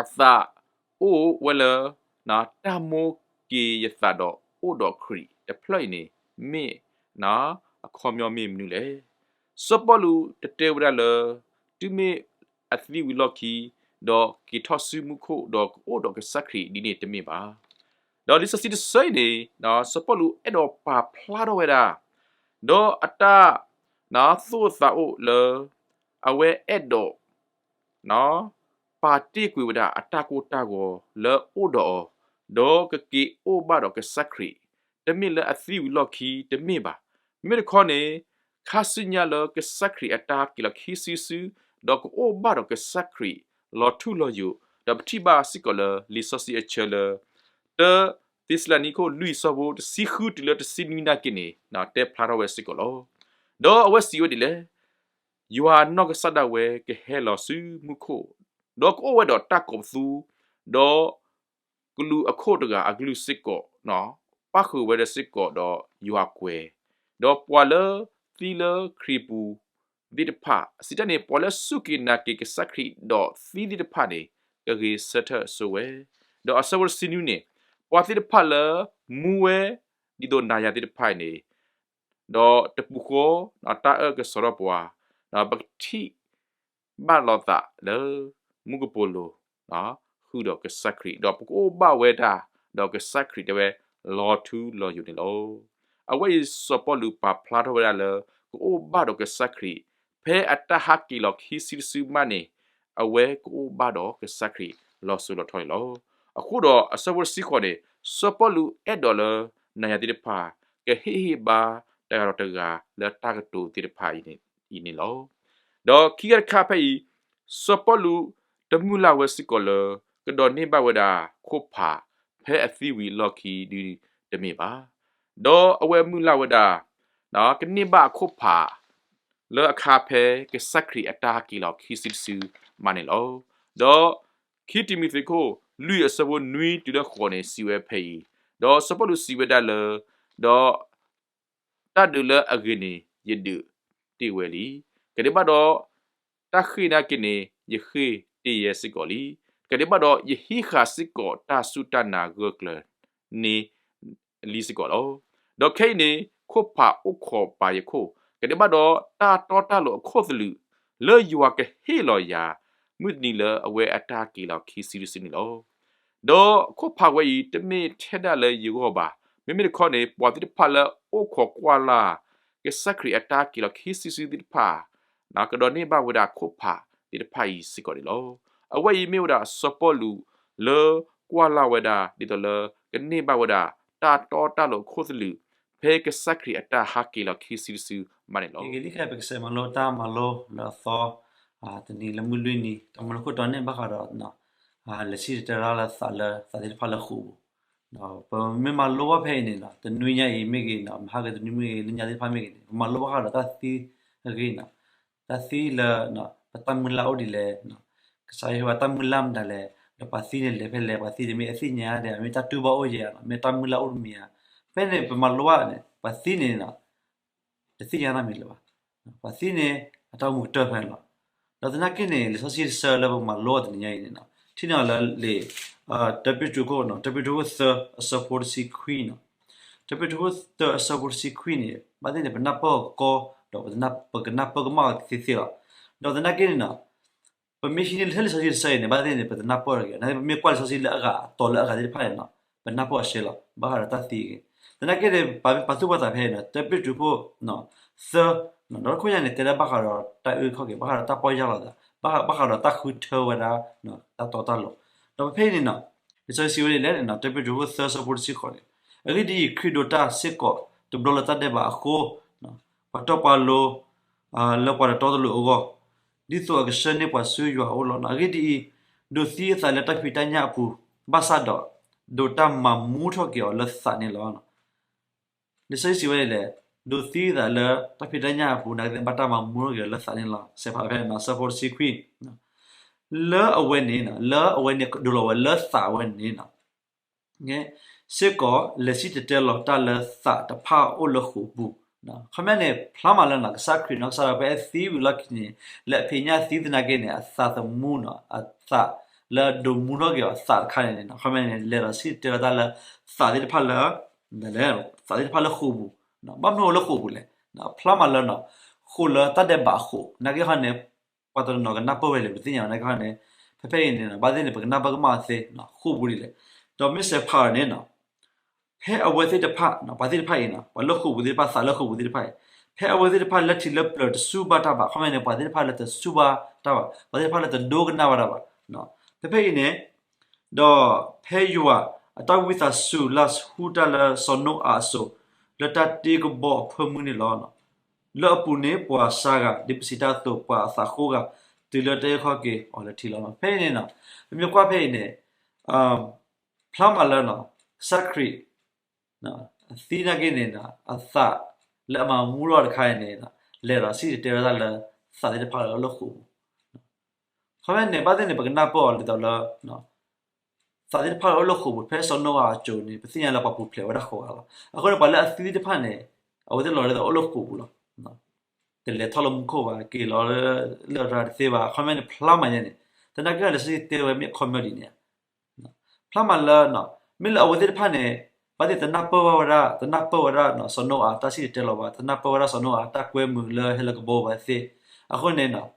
အသးအိၣ်ဝဲလၢ တၢ်မိၣ်က့ၤယသးဒီးအိၣ်ဒီးခရံာ်တဖျၢၣ်အံၤန့ၣ် မ့ၢ်အခီပညီမ့ၢ်မနုၤလဲၣ်. စီၤပီလူးတတဲဝဲဒၣ်လၢ တုၤမ့ၢ်အသံဝံၤလီၢ်ခံ ဒီးက့ၤထီၣ်ဆူမူခိၣ်ဒီးကအိၣ်ဒီးကစၢ်ခရံာ်ဒ်န့ၣ်တမ့ၢ်ဘၣ်. ဒီးလံာ်စီဆှံတဆၢအံၤန့ၣ် စီၤပီလူးအဲၣ်ဒိးပာ်ဖျါထီၣ်ဝဲဒၣ် ဒီးအတၢ် သိၣ်သးအိၣ်လၢ အဝဲအဲၣ်ဒိး ပာ်တ့ၢ်ကွံာ်ဝဲဒၣ်အတၢ်ကိၢ်တၢ်ဂီၤလၢအအိၣ်ဒီးအီၤ, ဒီးကက့ၤအိၣ်ဘၣ်ဒီးကစၢ်ခရံာ်, တမ့ၢ်လၢအသံဝံၤလီၢ်ခံတမ့ၢ်ဘၣ်. မ့မ့ၢ်တခီန့ၣ် ခါဆူညါလၢကစၢ်ခရံာ်အတၢ်ဟဲက့ၤလီၤခံစုတစု, ဒီးကအိၣ်ဘၣ်ဒီးကစၢ်ခရံာ်လီၤထူလီၤယိာ်, ဒီးပထံၣ်ဘၣ်စ့ၢ်ကီးလၢလံာ်စီဆှံအဆၢလၢ တၢ သ့းစၤလနံခိၣ်လွံၢ်အဆၢဖိတဆံဃုတုၤလၢတဆံနွံနာ်က့န့ၣ် တဲဖျါထီၣ်ဝဲစ့ၢ်ကီးလီၤ. ဒီးအဝဲစံးဝဲဒ်လဲၣ်, ယွၤနီၢ်ကစၢ်ဒၣ်ဝဲကဟဲလီၤဆူမူခိၣ်, ဒီးကအိၣ်ဝဲဒီးတၢ်ကိးပသူ, ဒီးကလူးအခိၣ်တဂၤအကလုၢ်စ့ၢ်ကီး, ပၣ်ဃုာ်ဝဲဒၣ်စ့ၢ်ကီးဒီးယွၤကွဲၤ, ဒီးပှၤလၢသံလၢခရံာ်ပူၤသ့ၣ်တဖၣ်, စံးတၢ်န့ၣ် ပှၤလၢစူၢ်က့ၤနာ်က့ၤကစၢ်ခရံာ်ဒီးသံသ့ၣ်တဖၣ်န့ၣ် ကဂ့ၤဆၢထၢၣ်ဆိဝဲ, ဒီးအဆၢဖိတဆံနွံန့ၣ် ပှၤသ့ၣ်တဖၣ်လၢမူဝဲဒ်သိးနၤယၤသ့ၣ်တဖၣ်အံၤန့ၣ် ဒီးတပူၤဃီတၢ်အၢၣ်ကစီၣ်ထီၣ်ပှၤ, ဒီးပကထံၣ်ဘၣ်လိာ်သးလၢ မူကပိာ်လိၤ ဃုာ်ဒီးကစၢ်ခရံာ်, ဒီးပကအိၣ်ဘၣ်ဝဲဒၣ်ဒီးကစၢ်ခရံာ်တဲဝဲ လီၤထူလီၤယိာ်န့ၣ်လီၤ. အဝဲအံၤစီၤပီလူးပာ်ဖျါထီၣ်ဝဲဒၣ်လၢ ကအိၣ်ဘၣ်ဒီးကစၢ်ခရံာ် ဖဲအတၢ်ဟဲက့ၤလီၤခံစုတစုမးန့ၣ် အဝဲကအိၣ်ဘၣ်ဒီးကစၢ်ခရံာ်လီၤစိၤလီၤထီန့ၣ်လီၤ. အဃိဒီးအဆၢဖိတဆံဃိးန့ၣ် စီၤပီလူးအဲၣ်ဒိးလၢနၤယၤသ့ၣ်တဖၣ် ကဟ့ၣ်ဂံၢ်ဟ့ၣ်ဘါတဂၤဒီးတဂၤလၢတၢ်ကတိၤသ့ၣ်တဖၣ်အံၤန့ၣ်လီၤ. ဒီးခံခါတခါဖဲအံၤ စီၤပီလူးတမုၢ်လၢ်ဝဲစ့ၢ်ကီးလၢ ကဒိးန့ၢ်ဘၣ်ဝဲဒၣ်ခိၣ်ဖး ဖဲအသံဝံၤအလီၢ်ခံဒုတမ့ၢ်ဘၣ်. ဒီးအဝဲမုၢ်လၢ်ဝဲဒၣ် ကန့ၢ်ဘၣ်အခိၣ်ဖး လၢအခါဖဲကစၢ်ခရံာ်အတၢ်ဟဲက့ၤလီၤခံစုတစုမးန့ၣ်လီၤ. ဒီးခံတံၤမသ့းခိၣ်လွံၢ်အဆၢဖိနွံတုၤလၢဃိးန့ၣ် စံးဝဲဖဲအံၤ, ဒီးစီၤပီလူးစံးဝဲဒၣ်လၢ ဒီး တၢ်ဒုးလၢအဂ့ၤန့ၣ် ယဒုးတ့ၢ်ဝဲလံ. ကဒဲးဘၣ်ဒီး တၢ်ဃ့ၢ်နာ်က့န့ၣ် ယဃ့ၢ်တ့ၢ်ယဲစ့ၢ်ကီးလံ. ကဒဲးဘၣ်ဒီး ယဟံးဃာ်စ့ၢ်ကီးတၢ်စူၢ်တၢ်နာ်ဂၢၢ်ကျၢၤန့ၣ် လံစ့ၢ်ကီးလီၤ. ဒီးခဲအံၤန့ၣ် ခိၣ်ဖးအိၣ်ခိးပာ်ယခိၣ်, ကဒဲးဘၣ်ဒီး တၢ်တီတၢ်လိၤအခိၣ်သလုး လၢယွၤကဟ့ၣ်လီၤယၤ မုၢ်တနံၤလၢအဝဲအတၢ်က့ၤလီၤခံစုတစုန့ၣ်လီၤ. ဒီးခိၣ်ဖးဝဲအံၤ တမ့ၢ်ထဲဒၣ်လၢယဂီၢ်ဘၣ်. မ့မ့ၢ်တခီန့ၣ် ပှၤသ့ၣ်တဖၣ်လၢအိၣ်ခိးကွၢ်လၢ် ကစၢ်ခရံာ်အတၢ်က့ၤလီၤခံစုတစုသ့ၣ်တဖၣ် ကဒိးန့ၢ်ဘၣ်ဝဲဒၣ်ခိၣ်ဖးသ့ၣ်တဖၣ်အံၤစ့ၢ်ကီးန့ၣ်လီၤ. အဝဲအံၤမ့ၢ်ဝဲဒၣ်စီၤပီလူးလၢကွၢ်လၢ်ဝဲဒၣ် ဒ်သိးလၢကန့ၢ်ဘၣ်ဝဲဒၣ် တၢ်တီတၢ်လိၤအခိၣ်သလုး ဖဲကစၢ်ခရံာ်အတၢ်ဟဲက့ၤလီၤခံစုတစုမးန့ၣ်လီၤ. ကလံၤခဲ ပကစဲးမၤလိတၢ်မၤလိလၢအသီ တနံၤလၢမုၢ်လွံၢ်နံၤ တၢ်မၤလိခိၣ်တီန့ၣ်ဘၣ်ဃးဒီး လဲၤစံၣ်တဲၤတဲလီၤလၢသးလၢသးသ့ၣ်တဖၣ်လၢဃိာ်ပူၤ ပမ့ၢ်မၤလိဘၣ်ဖဲအံၤန့ၣ် တနွံညါအံၤမ့ၢ်ဂ့ၤ မဟါကတနွံမ့ၢ်ဂ့ၤ လၢညါသ့ၣ်တဖၣ်မ့ၢ်ဂ့ၤန့ၣ် ပမၤလိဘၣ်ဃးဒီးတၢ်သံအဂ့ၢ်န့ၣ် တၢ်သံလၢ ပတၢ်မုၢ်လၢ်အိၣ်ဒ်လဲၣ် ကစၢ်ယွၤတၢ်မုၢ်လၢ်မတၤလဲၣ် ဒီးပှၤသံန့ၣ်လဲၤဖဲလဲၣ် ပှၤသံန့ၣ်မ့ၢ်အသ့ၣ်ညါဒဲး မ့ၢ်တၢ်တူၢ်ဘၣ်အိၣ်ယဲၢ် မ့ၢ်တၢ်မုၢ်လၢ်အိၣ်တမံၤဧါ ဖဲန့ၣ် ပမၤလိဘၣ်န့ၣ် ပှၤသံန့ၣ် တသ့ၣ်ညါတၢ်မံၤလၢၤဘၣ်. ပှၤသံန့ၣ် အတၢ်အိၣ်မူကတၢၢ်ဖဲန့ၣ်လီၤ. ဒီးသနာ်က့န့ၣ် လံာ်စီဆှံတဆၢလၢပမၤလိအီၤတနံၤညါအံၤန့ၣ် ထံၣ်န့ၢ်အီၤလၢလံာ် တၢပ့းတရူးခိၣ် တၢပ့းတရူးခိၣ်သၢ အဆၢဖိတဆံခွံန့ၣ် တၢပ့းတရူးခိၣ်သၢအဆၢဖိတဆံခွံန့ၣ် ဘၣ်သ့ၣ်န့ၣ် ပနၢ်ပၢၢ်အီၤကီ ဒီးပကနၢ်ပၢၢ်ကမၣ်အီၤသ့သ့လီၤ. ဒီးသနာ်က့န့ၣ် ပမ့ၢ်ဟံးန့ၢ်လၢလံာ်စီဆှံတဆၢအံၤန့ၣ် ဘၣ်သ့ၣ်န့ၣ် ပတနၢ်ပၢၢ်တဂ့ၤ. နာ်သက့ ပမ့ၢ်ကွၢ်လံာ်စီဆှံလၢအဂၤ အတီၤလၢအဂၤသ့ၣ်တဖၣ်န့ၣ် ပနၢ်ပၢၢ်အီၤရှဲလီၤ ဘၣ်ဃးဒီးတၢ်သံအဂ့ၢ်. သနာ်က့န့ၣ် ပာ်သူၣ်ပာ်သးဖဲအံၤန့ၣ် တၢပ့းတရူးခိၣ် သၢ ဒီးတခိၣ်ညါန့ၣ် တဲဒၣ်ဘၣ်ဃးဒီးတၢ်အုၣ်ခီၣ်က့ၤ ဘၣ်ဃးဒီးတၢ်ပီၢ်ယၢ်လီၤသး ဘၣ်ဃးဒီးတၢ်ဃုထၢဝဲဒၣ် တၢ်တီတၢ်လိၤ. ဒီးဖဲအံၤန့ၣ် လံာ်စီဆှံစံးဝဲဒ်လဲၣ်န့ၣ် တၢပ့းတရူးခိၣ်သၢအဆၢဖိတဆံဃိးန့ၣ် အဂ့ၢ်ဒ်အံၤ ခရံာ်ဒိးတၢ်စ့ၢ်ကီး တဘျီလၢတၢ်ဒဲးဘးအဃိ ပှၤတီပှၤလိၤ လၢပှၤတတီတလိၤအဂီၢ် ဒ်သိးအကဆှၢန့ၢ်ပှၤဆူယွၤအအိၣ်လီၤ. အဂ့ၢ်ဒ်အံၤ ဒိးသံအသးလၢတၢ်ဖံးတၢ်ညၣ်အပူၤ ဘၣ်ဆၣ်ဒီး ဒိးတၢ်မၤမူထီၣ်က့ၤအီၤလၢသးန့ၣ်လီၤ. လံာ်စီဆှံစံးဝဲဒ်လဲၣ်, ဒိးသံအသးလၢတၢ်ဖံးတၢ်ညၣ်အပူၤ နာ်သက့ ဘၣ်တၢ်မၤမူထီၣ်က့ၤအီၤလၢသးန့ၣ်လီၤ. စဲးဖးဖဲန့ၣ် ဆၢဖိတဆံခွံ လၢအဝဲန့ၣ် လၢအဝဲန့ၣ်ဒိးလီၤဝဲလၢသးဝဲန့ၣ် စ့ၢ်ကီး လဲၤစံၣ်တဲၤတဲလီၤတၢ်လၢသးတဖၣ်အိၣ်လၢဃိာ်ပူၤ. ခီပညီန့ၣ် ဖျါမးလၢ ကစၢ်ခရံာ်နီၢ်ကစၢ်ဒၣ်ဝဲဖဲအသံဝံၤလီၢ်ခံန့ၣ် လၢအဖံးညၣ်သံသနာ်က့န့ၣ် အသးသမူ အသးလၢဒိးမူထီၣ်က့ၤအီၤအသးတခါန့ၣ်န့ၣ် ခီပညီန့ၣ် လဲၤဒီးစံၣ်တဲၤတဲလီၤတၢ်လၢသးသ့ၣ်တဖၣ်လၢ သးသ့ၣ်တဖၣ်လၢဃိာ်ပူၤ. ဘၣ်မနုၤအိၣ်လၢဃိာ်ပူၤလဲၣ်. ဖျါမးလၢ ဃိာ်လၢတၢ်ဒဲးဘးအဃိာ် နာ်က့ဟီန့ၣ် ပှၤတနီၤကနၢ်ပၢၢ်ဝဲလဲၣ် ပသ့ၣ်ညါနာ်က့ဟီန့ၣ် ဖဲဖဲအံၤန့ၣ် ဘၣ်သ့ၣ်န့ၣ် ပကနၢ်ပၢၢ်ကမၣ်သ့ ဃိာ်ပူၤဒ်လဲၣ်. ဒီးမ့ၢ်စဲးဖးအီၤန့ၣ် ဖဲအဝဲသ့ၣ်တဖၣ် ပှၤသ့ၣ်တဖၣ်အံၤ ပှၤလၢဃိာ်ပူၤသ့ၣ်တဖၣ် သးလၢဃိာ်ပူၤသ့ၣ်တဖၣ်အံၤ ဖဲအဝဲသ့ၣ်တဖၣ်လၢထံးလၢပျၢၤတစူၢ်ဘၣ်တၢ်ဘၣ် အခီပညီန့ၣ် ပှၤသ့ၣ်တဖၣ်လၢတစူၢ်ဘၣ်တၢ်ဘၣ် ပှၤသ့ၣ်တဖၣ်လၢတဒိကနၣ်ဘၣ်တၢ်ဘၣ် ဖဲဖဲအံၤန့ၣ် ဒီးဖဲယွၤအတၢ်ဝံသးစူၤလၢဟူတၢ်လၢစီၤနိအၤအစိၤ လၢတၢ်တ့ကဘီအဖၢမုၢ်န့ၣ်လီၤ. လၢအပူၤန့ၣ် ပှၤစါဂၤ ဒ်ပစံးတၢ်အသိး ပှၤအသးဃိးဂၤ တုၤလၢတၢ်အုၣ်ခီၣ်က့ၤအီၤလၢထံလီၤ. ဖဲအံၤန့ၣ် ပမ့ၢ်ကွၢ်ဖဲအံၤန့ၣ် ဖျါမးလၢ ကစၢ်ခရံာ် အသံနာ်က့န့ၣ် အသးလၢအမၤမူထီၣ်တခါအံၤန့ၣ် လဲၤဒီးစံၣ်တဲၤတဲလီၤတၢ်လၢသးသ့ၣ်တဖၣ်လၢအအိၣ်လၢဃိာ်ပူၤ ခီပညီန့ၣ် ဘၣ်သ့ၣ်န့ၣ် ပကနၢ်ပၢၢ်အီၤဒ်သိးလၢ သးသ့ၣ်တဖၣ်လၢအအိၣ်လၢဃိာ်ပူၤ ဖဲစီၤနိအၤအစိၤန့ၣ် ပသ့ၣ်ညါလၢပှၤပူၤဖျဲးဝဲဒၣ်ဃိးဂၤလီၤ. အဃိန့ၣ် ပှၤလၢအသံသ့ၣ်တဖၣ်န့ၣ် အဝဲသ့ၣ်လီၤဒ်သိးအိၣ်လၢဃိာ်ပူၤလီၤ. တလဲၤထီၣ်လၢမူခိၣ်ဘၣ် က့ၤလီၤလၢလရာ်တသ့ဘၣ် အခီပညီန့ၣ် ဖျါမးယဲန့ၣ် သနာ်က့လၢစံၣ်တဲၤတဲဝဲမ့ၢ်အခီပညီဒ်န့ၣ် ဖျါမးလၢ မ့ၢ်လၢအဝဲသ့ၣ်တဖၣ်န့ၣ် ဘၣ်သ့ၣ်တနၢ်ပၢၢ်ဘၣ်ဝဲဒၣ် တနၢ်ပၢၢ်ဝဲဒၣ် စီၤနိအၤတၢ်စံၣ်တဲၤတဲလီၤဘၣ် တနၢ်ပၢၢ်ဝဲဒၣ်စီၤနိအၤတၢ်ကွဲမုာ်လၢဟဲလၢကဘီဘၣ်သ့ၣ် အဃိန့ၣ်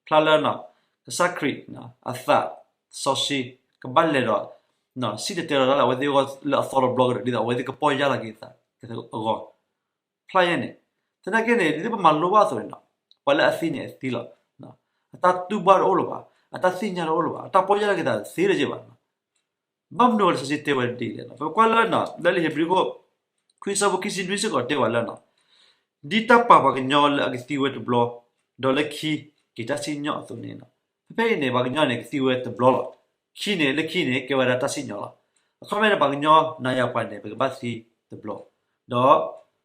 ဖျါလၢ ကစၢ်ခရံာ် အသးစီဆှံ ကဘၣ်လဲၤဒီး စံၣ်တဲၤတဲလီၤတၢ်လၢအဝဲသ့ၣ်အဂီၢ်လၢအသီတဘျီကဒီး ဒ်သိးအဝဲသ့ၣ်ကပီၢ်ယၢ်လီၤက့ၤသးအဂီၢ် ဖျါယဲန့ၣ် သနာ်က့န့ၣ် ဒ်သိးပမၤလိဘၣ်အသိးန့ၣ် ပှၤလၢအသံန့ၣ်အသံလီၤ. အတၢ်တူၢ်ဘၣ်တအိၣ်လၢၤဘၣ် အတၢ်သ့ၣ်ညါတအိၣ်လၢၤဘၣ် အတၢ်ပီၢ်ယၢ်လီၤက့ၤသးသ့လၢၤဘၣ် ဘၣ်မနုၤလၢစီဆှံတဲဝဲဒ်လဲၣ် ပကွၢ်လၢ လၢလံာ်ဧ့ၤဘြံၤခိၣ် ခွံဆၢဖိခံဆံနွံစ့ၢ်ကီးတဲဝဲလၢ ဒ်တၢ်ပာ်ပှၤကညီလၢအကသံဝဲတဘျီ ဒီးလၢခံက့ၤတၢ်စံၣ်ညီၣ်အသိးန့ၣ် ဖဲဖဲအံၤန့ၣ် ပှၤကညီန့ၣ်ကသံဝဲတဘျီလီၤ. ခံန့ၣ် လၢခံန့ၣ် ကဲဝဲဒၣ်တၢ်စံၣ်ညီၣ်လီၤ. အခီပညီန့ၣ် ပှၤကညီနၤယၤပှၤန့ၣ် ပကဘၣ်သ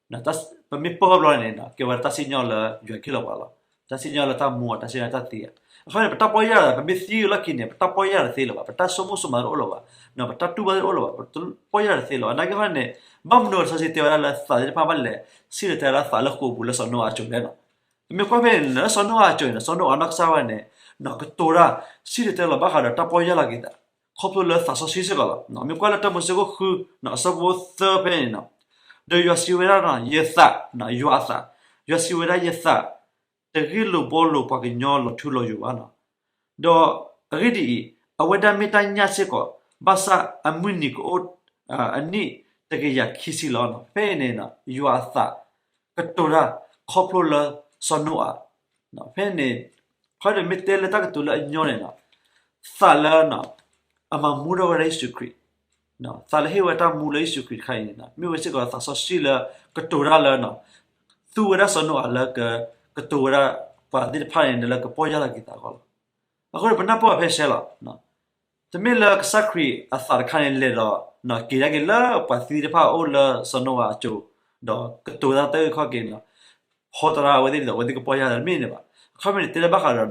ံတဘျီ ဒီး ပမ့ၢ်ပၢၢ်ဘျီန့ၣ် ကဲဝဲဒၣ်တၢ်စံၣ်ညီၣ်လၢယွၤကဟ့ၣ်လီၤပှၤလီၤ. တၢ်စံၣ်ညီၣ်လၢတၢ်မူ တၢ်စံၣ်ညီၣ်လၢတၢ်သံ အခီပညီန့ၣ် ပတၢ်ပီၢ်ယၢ်လီၤသး ပမ့ၢ်သံလီၢ်ခံန့ၣ် ပတၢ်ပီၢ်ယၢ်လီၤသ့လၢၤဘၣ် ပတၢ်ဆိကမိၣ်ဆိကမးတအိၣ်လၢၤဘၣ် ပတၢ်တူၢ်ဘၣ်တအိၣ်လၢၤဘၣ် ပတၢ်ပီၢ်ယၢ်လီၤသ့လၢၤဘၣ် နာ်က့ဟီန့ၣ် ဘၣ်မနုၤလၢစီဆှံတဲဝဲဒၣ်လၢသးသ့ၣ်တဖၣ်ဘၣ်လဲၤ စံၣ်တဲၤတဲလီၤတၢ်လၢသးလၢဃိာ်ပူၤလၢစီၤနိအၤအစိၤလဲၣ် ပမ့ၢ်ကွၢ်ဖဲန့ၣ် လၢစီၤနိအၤအစိၤန့ၣ် စီၤနိအၤနီၢ်ကစၢ်ဝဲန့ၣ် ကတိၤတၢ် စံၣ်တဲၤတဲလီၤဘၣ်ဃးဒီးတၢ်ပီၢ်ယၢ်လီၤက့ၤသး ခီဖျိလၢသးစီဆှံစ့ၢ်ကီးလီၤ. မ့ၢ်ကွၢ်လၢတၢမိၤၡ့ခိၣ်ဃု အဆၢဖိသၢဖဲန့ၣ် ဒီးယွၤစံးဝဲဒၣ် ယသး ယွၤအသး ယွၤစံးဝဲဒၣ်ယသး တဂ့ၢ်လိာ်ဘှီလိာ်ပှၤကညီလီၤထူလီၤယိာ်ဘၣ်နီၤ ဒီးအဂ့ၢ်ဒ်အံၤ, အဝဲဒၣ်မ့ၢ်တၢ်ညၣ်စ့ၢ်ကီး, ဘၣ်ဆၣ်အမုၢ်နံၤကအိၣ် အနံၣ်တကယၤခံဆံလီၤ. ဖဲအံၤန့ၣ် ယွၤအသးကတိၤတၢ်ခီဖျိလၢစီၤနိအၤ, ဖဲန့ၣ် ခီဒီးမ့ၢ်တဲလၢတၢ်ကတိၤလၢအညီန့ၣ် သးလၢ အမၤမူထီၣ်ဝဲဒၣ်ယ့ၣ်ၡူးခရံာ်, သးလၢဟ့ၣ်ဝဲတၢ်မူလၢယ့ၣ်ၡူးခရံာ်တခါအံၤန့ၣ် မ့ၢ်ဝဲစ့ၢ်ကီးသးစီဆှံလၢကတိၤတၢ်လၢ သူဝဲဒၣ်စီၤနိအၤလၢကကတိၤဝဲဒၣ်ပှၤသ့ၣ်တဖၣ်န့ၣ် လၢကပီၢ်ယၢ်လီၤက့ၤသးအဂီၢ်လီၤ. အဃိန့ၣ် ပနၢ်ပၢၢ်အီၤဖဲဆဲးလီၤ. တမ့ၢ်လၢကစၢ်ခရံာ်အသးတခါန့ၣ်လဲၤဒီး က့ၤဒၣ်က့ၤလၢပှၤသံသ့ၣ်တဖၣ်အအိၣ်လၢစီၤနိအၤအစိၤ, ဒီးကတိၤတၢ်တၢ်အုၣ်ခီၣ်က့ၤန့ၣ်, ဟီတရါအဝဲသ့ၣ်ဒ်သိးအဝဲသ့ၣ်ကပီၢ်ယၢ်လီၤ တမ့ၢ်န့ၣ်ဘၣ်. အခီပညီန့ၣ် တဲလၢဘၣ်ဃးဒီး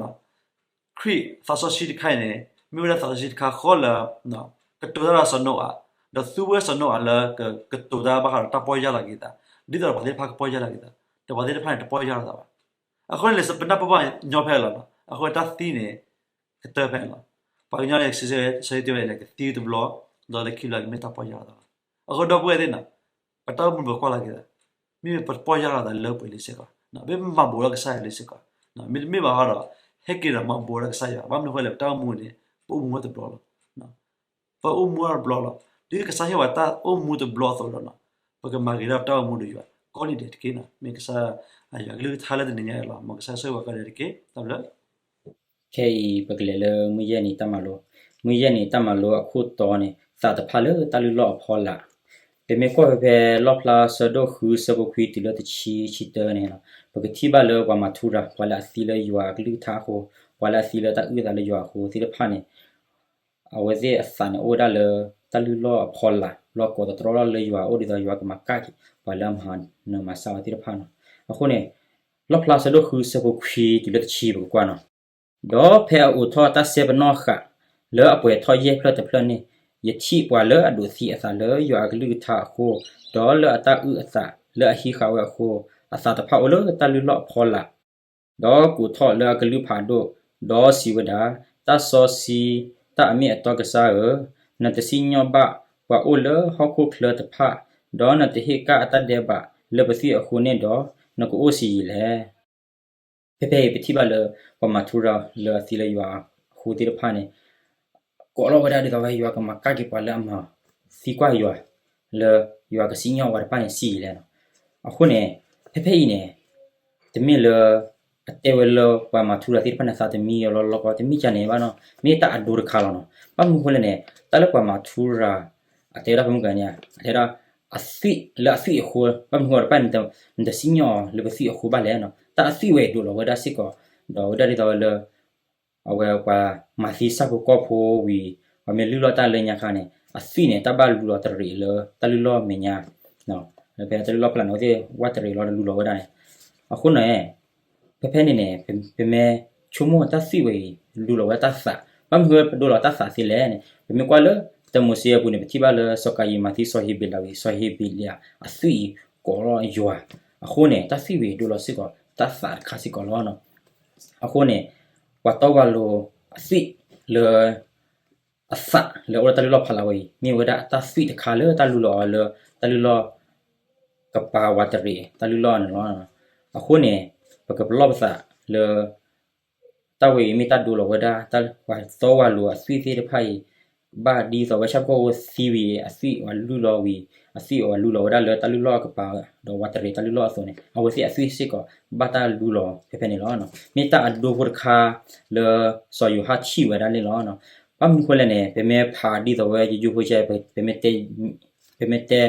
ခရံာ်သးစီဆှံတခါအံၤန့ၣ် မ့ၢ်ဝဲဒၣ်သးစီဆှံတခါဃီလၢ ကတိၤတၢ်ဒီးစီၤနိအၤ, ဒီးသူဝဲစီၤနိအၤလၢကကတိၤတၢ်ဘၣ်ဃးဒီးတၢ်ပီၢ်ယၢ်လီၤက့ၤသး, ဒ်သိးဒီးပှၤသ့ၣ်တဖၣ်ကပီၢ်ယၢ်လီၤက့ၤသး, ဒီးပှၤသ့ၣ်တဖၣ်န့ၣ်တပီၢ်ယၢ်လီၤသးဘၣ်. အဃိန့ၣ် ပနၢ်ပၢၢ်ဘၣ်ညီဖဲလီၤ. အဃိတၢ်သံန့ၣ် ကတၢၢ်ဖဲန့ၣ်လီၤ. ပှၤကညီန့ၣ် စံးတဲဝဲလၢကသံတဘျီ, ဒီးလၢခံဘျီကမ့ၢ်တၢ်ပီၢ်ယၢ်လီၤသးလီၤ. အဃိဒီပုၢ်ဝဲၢ်သ့ၣ်န့ၣ် ပတၢ်အိၣ်မူပကွၢ်လီၤက့ၤသး, မ့မ့ၢ်ပတပီၢ်ယၢ်လီၤသးလၢပှဲၤလံစ့ၢ်ကီး, မ့တမ့ၢ်မၤဘူးထီၣ်ကစၢ်ယွၤလံစ့ၢ်ကီး, မ့တမ့ၢ်ဘၣ်ဃီဒီး ဟဲက့ၤဒီးမၤဘူးထီၣ်ကစၢ်ယွၤ, ဘၣ်မနုၤဃိလဲၣ် ပတၢ်အိၣ်မူန့ၣ် ပအိၣ်မူဝဲတဘျီလီၤ. ပအိၣ်မူဝဲတဘျီလီၤ. ဒ်ကစၢ်ဟ့ၣ်ဝဲတၢ်အိၣ်မူတဘျီအသိးဒီး ပကမၤဂ့ၤထီၣ်ပတၢ်အိၣ်မူဒီးယွၤ ကိးနံၤဒဲးတက့ၢ်. မ့ၢ်ကစၢ်ယွၤကလုၢ်ကထါလၢတနံၤညါအံၤလီၤ. မ်ကစၢ်ဆိၣ်ဂ့ၤပှၤကိးဂၤဒဲးတက့ၢ်. တၢ်ဘျုး ခဲအံၤပကလဲၤလၢမုၢ်ယဲၢ်နံၤတၢ်မၤလိ, မုၢ်ယဲၢ်နံၤတၢ်မၤလိအခိၣ်တီန့ၣ် သးတဖၣ်လၢတၢ်လုၢ်လီၢ်အဖီလာ်. ပမ့ၢ်ကွၢ်ဖဲ ဖဲလီၣ်ဖျါဆၢဒိၣ်ဃုဆၢဖိခွံတုၤလၢတဆံဆံတၢန့ၣ်လီၤ, ပကထံၣ်ဘၣ်လၢပှၤမၤထူရၤ ပှၤလၢအသံလၢယွၤအကလုၢ်ကထါအဃိ, ပှၤလၢအသံလၢတၢ်အုၣ်အသးလၢယွၤအဃိသ့ၣ်တဖၣ်န့ၣ် အဝဲသ့ၣ်အသးန့ၣ်အိၣ်ဝဲဒၣ်လၢ တၢ်လုၢ်လီၢ်အဖီလာ် လီၢ်ကိးသတြီလီၢ်လၢယွၤအိၣ်ဒ်သိးယွၤကမၤကၣ်က့ၤ ပှၤလၢအမၤနၢၤမၤစၢ်အီၤသ့ၣ်တဖၣ်န့ၣ်လီၤ. အဃိန့ၣ် လီၣ်ဖျါဆၢဒိၣ်ဃုဆၢဖိခွံတုၤလၢတဆံပကကွၢ်န့ၣ်လီၤ. ဒီးဖဲအအိးထီၣ်တၢ်စဲပနီၣ်ဃာ် လၢအပှဲၤထီၣ်ယဲၢ်ဖျၢၣ်တဖျၢၣ်န့ၣ်, ယထံၣ်ပှၤလၢအဒိးသံအသးလၢယွၤအကလုၢ်ကထါအဃိ, ဒီးလၢအတၢ်အုၣ်အသးလၢအဟံးဃာ်ဝဲအဃိ, အသးတဖၣ်အိၣ်လၢတၢ်လုၢ်လီၢ်အဖီလာ် ဒီးကိးထီၣ်လၢအကလုၢ်ဖးဒိၣ်, ဒီးစံးဝဲဒၣ်, တၢ်စီဆှံတၢ်အမ့ၢ်အတီကစၢ်ဧၢ, နတစံၣ်ညီၣ်ဘၣ်ပှၤအိၣ်လၢဟီၣ်ခိၣ်ချၢတဖၣ်, ဒီးနတဟ့ၣ်ကၣ်အတၢ်ဒဲးဘးလၢပသွံၣ်အဃိန့ၣ်ဒီး, နကအိၣ်ဆံးယံာ်လဲၣ်. ဖဲဖဲအံၤပထံၣ်ဘၣ်လၢ ပှၤမၤထူရၤလၢအသံလၢယွၤအဃိသ့ၣ်တဖၣ်န့ၣ် ကိးလီၤဝဲဒၣ်ဒ်သိးဝဲယွၤကမၤကၣ်က့ၤပှၤလၢအမၤသံကွၢ်ယွၤ, လၢယွၤကစံၣ်ညီၣ်ဝဲတဖၣ်န့ၣ် ဆံးအံၤလဲၣ်နီၤ. အဃိန့ၣ် ဖဲဖဲအံၤန့ၣ် တမ့ၢ်လၢ အတဲဝဲလၢပှၤမၤထူရၤသ့ၣ်တဖၣ်န့ၣ် သးတမံလီၤလီၤကီ တမ့ၢ်ကန့ၣ်ဘၣ်နီၤ, မ့ၢ်တၢ်အဒိတခါလီၤနီၤ. ဘၣ်မနုၤဃိလဲၣ်န့ၣ် တၢ်လၢပှၤမၤထူရၤ အတဲဝဲဒၣ်ဖဲမုၢ်ဂၤန့ၣ် အတဲဒၣ် အသွံၣ်လၢအသွံၣ်အဃိ ဘၣ်မနုၤဃိ တဖၣ်န့ၣ် နတစံၣ်ညီၣ်အီၤလၢပသွံၣ်အဃိဘၣ်လဲၣ်နီၤ. တၢ်အသွံၣ်ဝဲအံၤဒိးလီၤဝဲဒၣ်စ့ၢ်ကီး ဒီးဝဲဒၣ်ဒ်သိးဝဲလၢ အဝဲပှၤမၤသံစၢ်ဖိကီၢ်ဖိဝံၤ ပှၤမ့ၢ်လုၢ်လီၢ်တၢ်လၢညါခါန့ၣ် အသွံၣ်န့ၣ် တၢ်ဘၣ်လူလီၤတရံးလၢတၢ်လုၢ်လီၢ်မဲာ်ညါ ဖဲတၢ်လုၢ်လီၢ်ဖီလာ်န့ၣ် အဝဲသ့ၣ်ဝၣ်တရံးလီၤလူလီၤဝဲဒၣ်န့ၣ်. အဃိန့ၣ် ဖဲဖဲန့ၣ်န့ၣ် ပမ့ၢ်ဆိကမိၣ်တၢ်သွံၣ်ဝဲအံၤ လူလီၤဝဲတၢ်သး ဘၣ်မနုၤဃိပဒိလီၤတၢ်သးသ့လဲၣ်န့ၣ် ပမ့ၢ်ကွၢ်လၢ တၢမိၤၡ့အပူၤန့ၣ် ပထံၣ်ဘၣ်လၢစီၤကၤယံၤမၤသံစီၤဟ့းဘ့းလးဝံၤ စီၤဟ့းဘ့းလးအသွံၣ်အံၤကိးလီၤယွၤ. အဃိန့ၣ် တၢ်သွံၣ်ဝဲအံၤဒိလီၤစ့ၢ်ကီး တၢ်သးတခါစ့ၢ်ကီးလီၤ. အဃိန့ၣ် ပှၤတီပှၤလိၤအသွံၣ်လၢ အသးလၢအအိၣ်လၢတၢ်လုၢ်လီၢ်ဖီလာ်ဝဲအံၤ မ့ၢ်ဝဲဒၣ်အတၢ်သွံၣ်တခါလၢတၢ်လူလီၤအီၤလၢ တၢ်လုၢ်လီၢ်ကပၤဝးတရံး တၢ်လုၢ်လီၢ်န့ၣ်လီၤ. အဃိန့ၣ် ပကပလီၢ်ပသးလၢ တၢ်ဝဲအံၤမ့ၢ်တၢ်ဒိလီၤဝဲဒၣ် ပှၤတီပှၤလိၤအသွံၣ်သ့ၣ်တဖၣ်အံၤ ဘၣ်ဒ်သိးဝဲဆၣ်ဖိကီၢ်ဖိသံဝံၤ အသွံၣ်ဝဲလူလီၤဝံၤ အသွံၣ်ဝဲလူလီၤဝဲဒၣ်လၢတၢ်လုၢ်လီၢ်ကပၤ ဒီးဝးတရံးတၢ်လုၢ်လီၢ်အသိးန့ၣ် အဝဲသ့ၣ်အသွံၣ်စ့ၢ်ကီး ဘၣ်တၢ်လူလီၤဖဲဖဲန့ၣ်လီၤ. မ့ၢ်တၢ်အဒိဖိတခါလၢ စီၤယိၤဟၣ်ထံၣ်ဝဲဒၣ်န့ၣ်လီၤ. ဘၣ်မနုၤဃိလဲၣ်န့ၣ် ပမ့ၢ်ဖးဒ်သိးဝဲယိယိဖိကဲ ပမ့ၢ်တဲ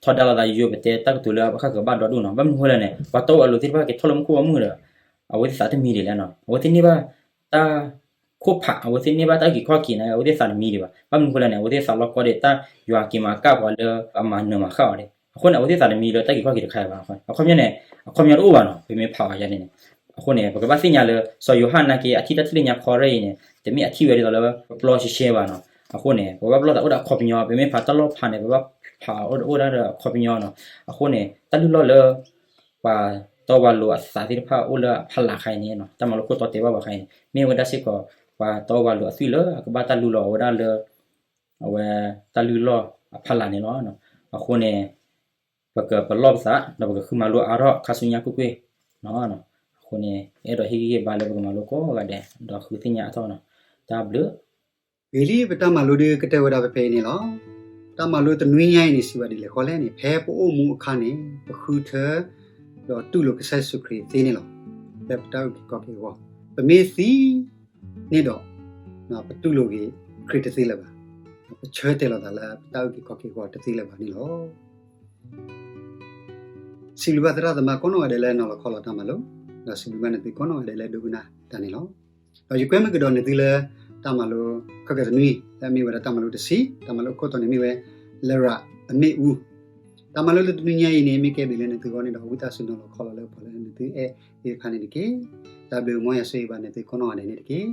ထီဒါလိာ်သးယိယိ ပတဲတၢ်ကတိၤလၢအဘၣ်ဃးကဘၣ်ဒီဒူၣ်နီၤ. ဘၣ်မနုၤဃိလဲၣ်န့ၣ် ပှၤတီပှၤလိၤသ့ၣ်တဖၣ်က့ၤထီၣ်လၢမူခိၣ်ဘီမုၢ်ဒီး အဝဲသ့ၣ်သးတမံဒ်လဲၣ်နီၤ. အဝဲသ့ၣ်န့ၢ်ဘၣ်တၢ် ခိၣ်ဖး အဝဲသ့ၣ်န့ၢ်ဘၣ်တၢ်အုၣ်က့ၤခီၣ်က့ၤန့ၣ် အဝဲသ့ၣ်သးတမံဒံးဘၣ်. ဘၣ်မနုၤဃိလဲၣ်န့ၣ် အဝဲသ့ၣ်သးလီၤကီဒံးတၢ်ယွၤက့ၤမၤကၣ်ပှၤလၢအမၤနၢၤမၤဃၣ်အီၤဒံး. အဃိန့ၣ် အဝဲသ့ၣ်သးတမံလၢတၢ်အုၣ်က့ၤခီၣ်က့ၤတခါဘၣ်. အခီပညီန့ၣ် အခီပညီတအိၣ်ဘၣ်နီၤ ပမ့ၢ်ဖးအီၤယါန့ၣ်န့ၣ်. အဃိန့ၣ် ပကဘၣ်သ့ၣ်ညါလၢ စီၤယိၤဟၣ်နာ်က့ အထံၣ်တၢ်ထံၣ်လၢညါခီရဲၣ်အံၤန့ၣ် တမ့ၢ်အထံၣ်ဝဲဒ်သိးလၢပျီရှဲရှဲဘၣ်နီၤ. အဃိန့ၣ် ပကဘၣ်ပလီၢ်သးအိၣ်ဒီးအခီပညီ ပမ့ၢ်ဖးတၢ်လီၢ်ဖးန့ၣ် ပဘၣ်ဖးအိၣ်ဒီးအိၣ်ဒၣ်ဒီးအခီပညီနီၤ. အဃိန့ၣ် တၢ်လုၢ်လီၢ်လၢ ပှၤတီပှၤလိၤအသးသ့ၣ်တဖၣ်အိၣ်လၢအဖီလာ်ခါအံၤန့ၣ် တၢ်မၤလိခိၣ်တီတဲဘၣ်ပှၤခါအံၤန့ၣ် မ့ၢ်ဝဲဒၣ်စ့ၢ်ကီး ပှၤတီပှၤလိၤအသွံၣ်လၢအကဘၣ်တၢ်လုၢ်လီၤအီၤဝဲဒၣ်လၢ အဝဲတၢ်လုၢ်လီၢ်အဖီလာ်န့ၣ်လီၤ. အဃိန့ၣ် ပကပလီၢ်ပသး ဒီးပကဃုမၤလိအါထီၣ်ခါဆူညါကွ့ၢ်ကွ့ၢ်နီၤ. အဃိန့ၣ် အဲၣ်ဒိးဟ့ၣ်ဂံၢ်ဟ့ၣ်ဘါလၢပကမၤလိကိးဂၤဒဲး ဒီးဃုသ့ၣ်ညါအါထီၣ်နီၤ. တၢ်ဘျုး ဂ့ၤလံ ပတၢ်မၤလိဒုးကတၢၢ်ဝဲဒၣ်ဖဲဖဲအံၤန့ၣ်လီၤ. တၢ်မၤလိတနွံညါအံၤန့ၣ် စံးဝဲဒ်လဲၣ်ဃီလဲၣ်န့ၣ် ဖဲပအိၣ်မူအခါန့ၣ် ပဃုထၢ ဒီးတူၢ်လိာ်ကစၢ်ယ့ၣ်ၡူးခရံာ်သ့န့ၣ်လီၤ. ဖဲပတၢ်အုၣ်က့ၤခီၣ်က့ၤအဂီၢ် ပမ့ၢ်သံန့ၣ်ဒီး ပတူၢ်လိာ်က့ၤခရံာ်တသ့လၢၤဘၣ်. ပဆၢတဲာ်လီၤသးလၢပတၢ်အုၣ်က့ၤခီၣ်က့ၤအဂီၢ်တသ့လၢၤဘၣ်န့ၣ်လီၤ. စံးဘျုးဘၣ်သရၣ်သမါကိးနီၢ်ဂၤဒဲးလၢနီၤလီၤခီလီၤတၢ်မၤလိ, ဒီးစံးဘျုးဘၣ်နသုကိးနီၢ်ဂၤဒဲးလၢဒိကနၣ်တၢ်န့ၣ်လီၤ. ဒီးယကွဲမုာ်ကဒီးနသုလၢ တၢ်မၤလိ ခဲကတနွံ လၢအမ့ၢ်ဝဲဒၣ်တၢ်မၤလိတဆံ, တၢ်မၤလိအခိၣ်တီန့ၣ်မ့ၢ်ဝဲ လရာ်အမ့ၣ်အူ. တၢ်မၤလိလၢတနွံညါအံၤန့ၣ် မ့ၢ်ကဲဘျုးလၢနသုဂီၢ်န့ၣ်ဒီး ဝံသးစူၤနီၤလီၤခီလီၤလၢပှၤလၢနသုအဲၣ်သ့ၣ်တဖၣ်န့ၣ်တက့ၢ်. တၢ်ဘျုးမ်ယွၤဆိၣ်ဂ့ၤဘၣ်နသုကိးနီၢ်ဂၤဒဲးန့ၣ်တက့ၢ်.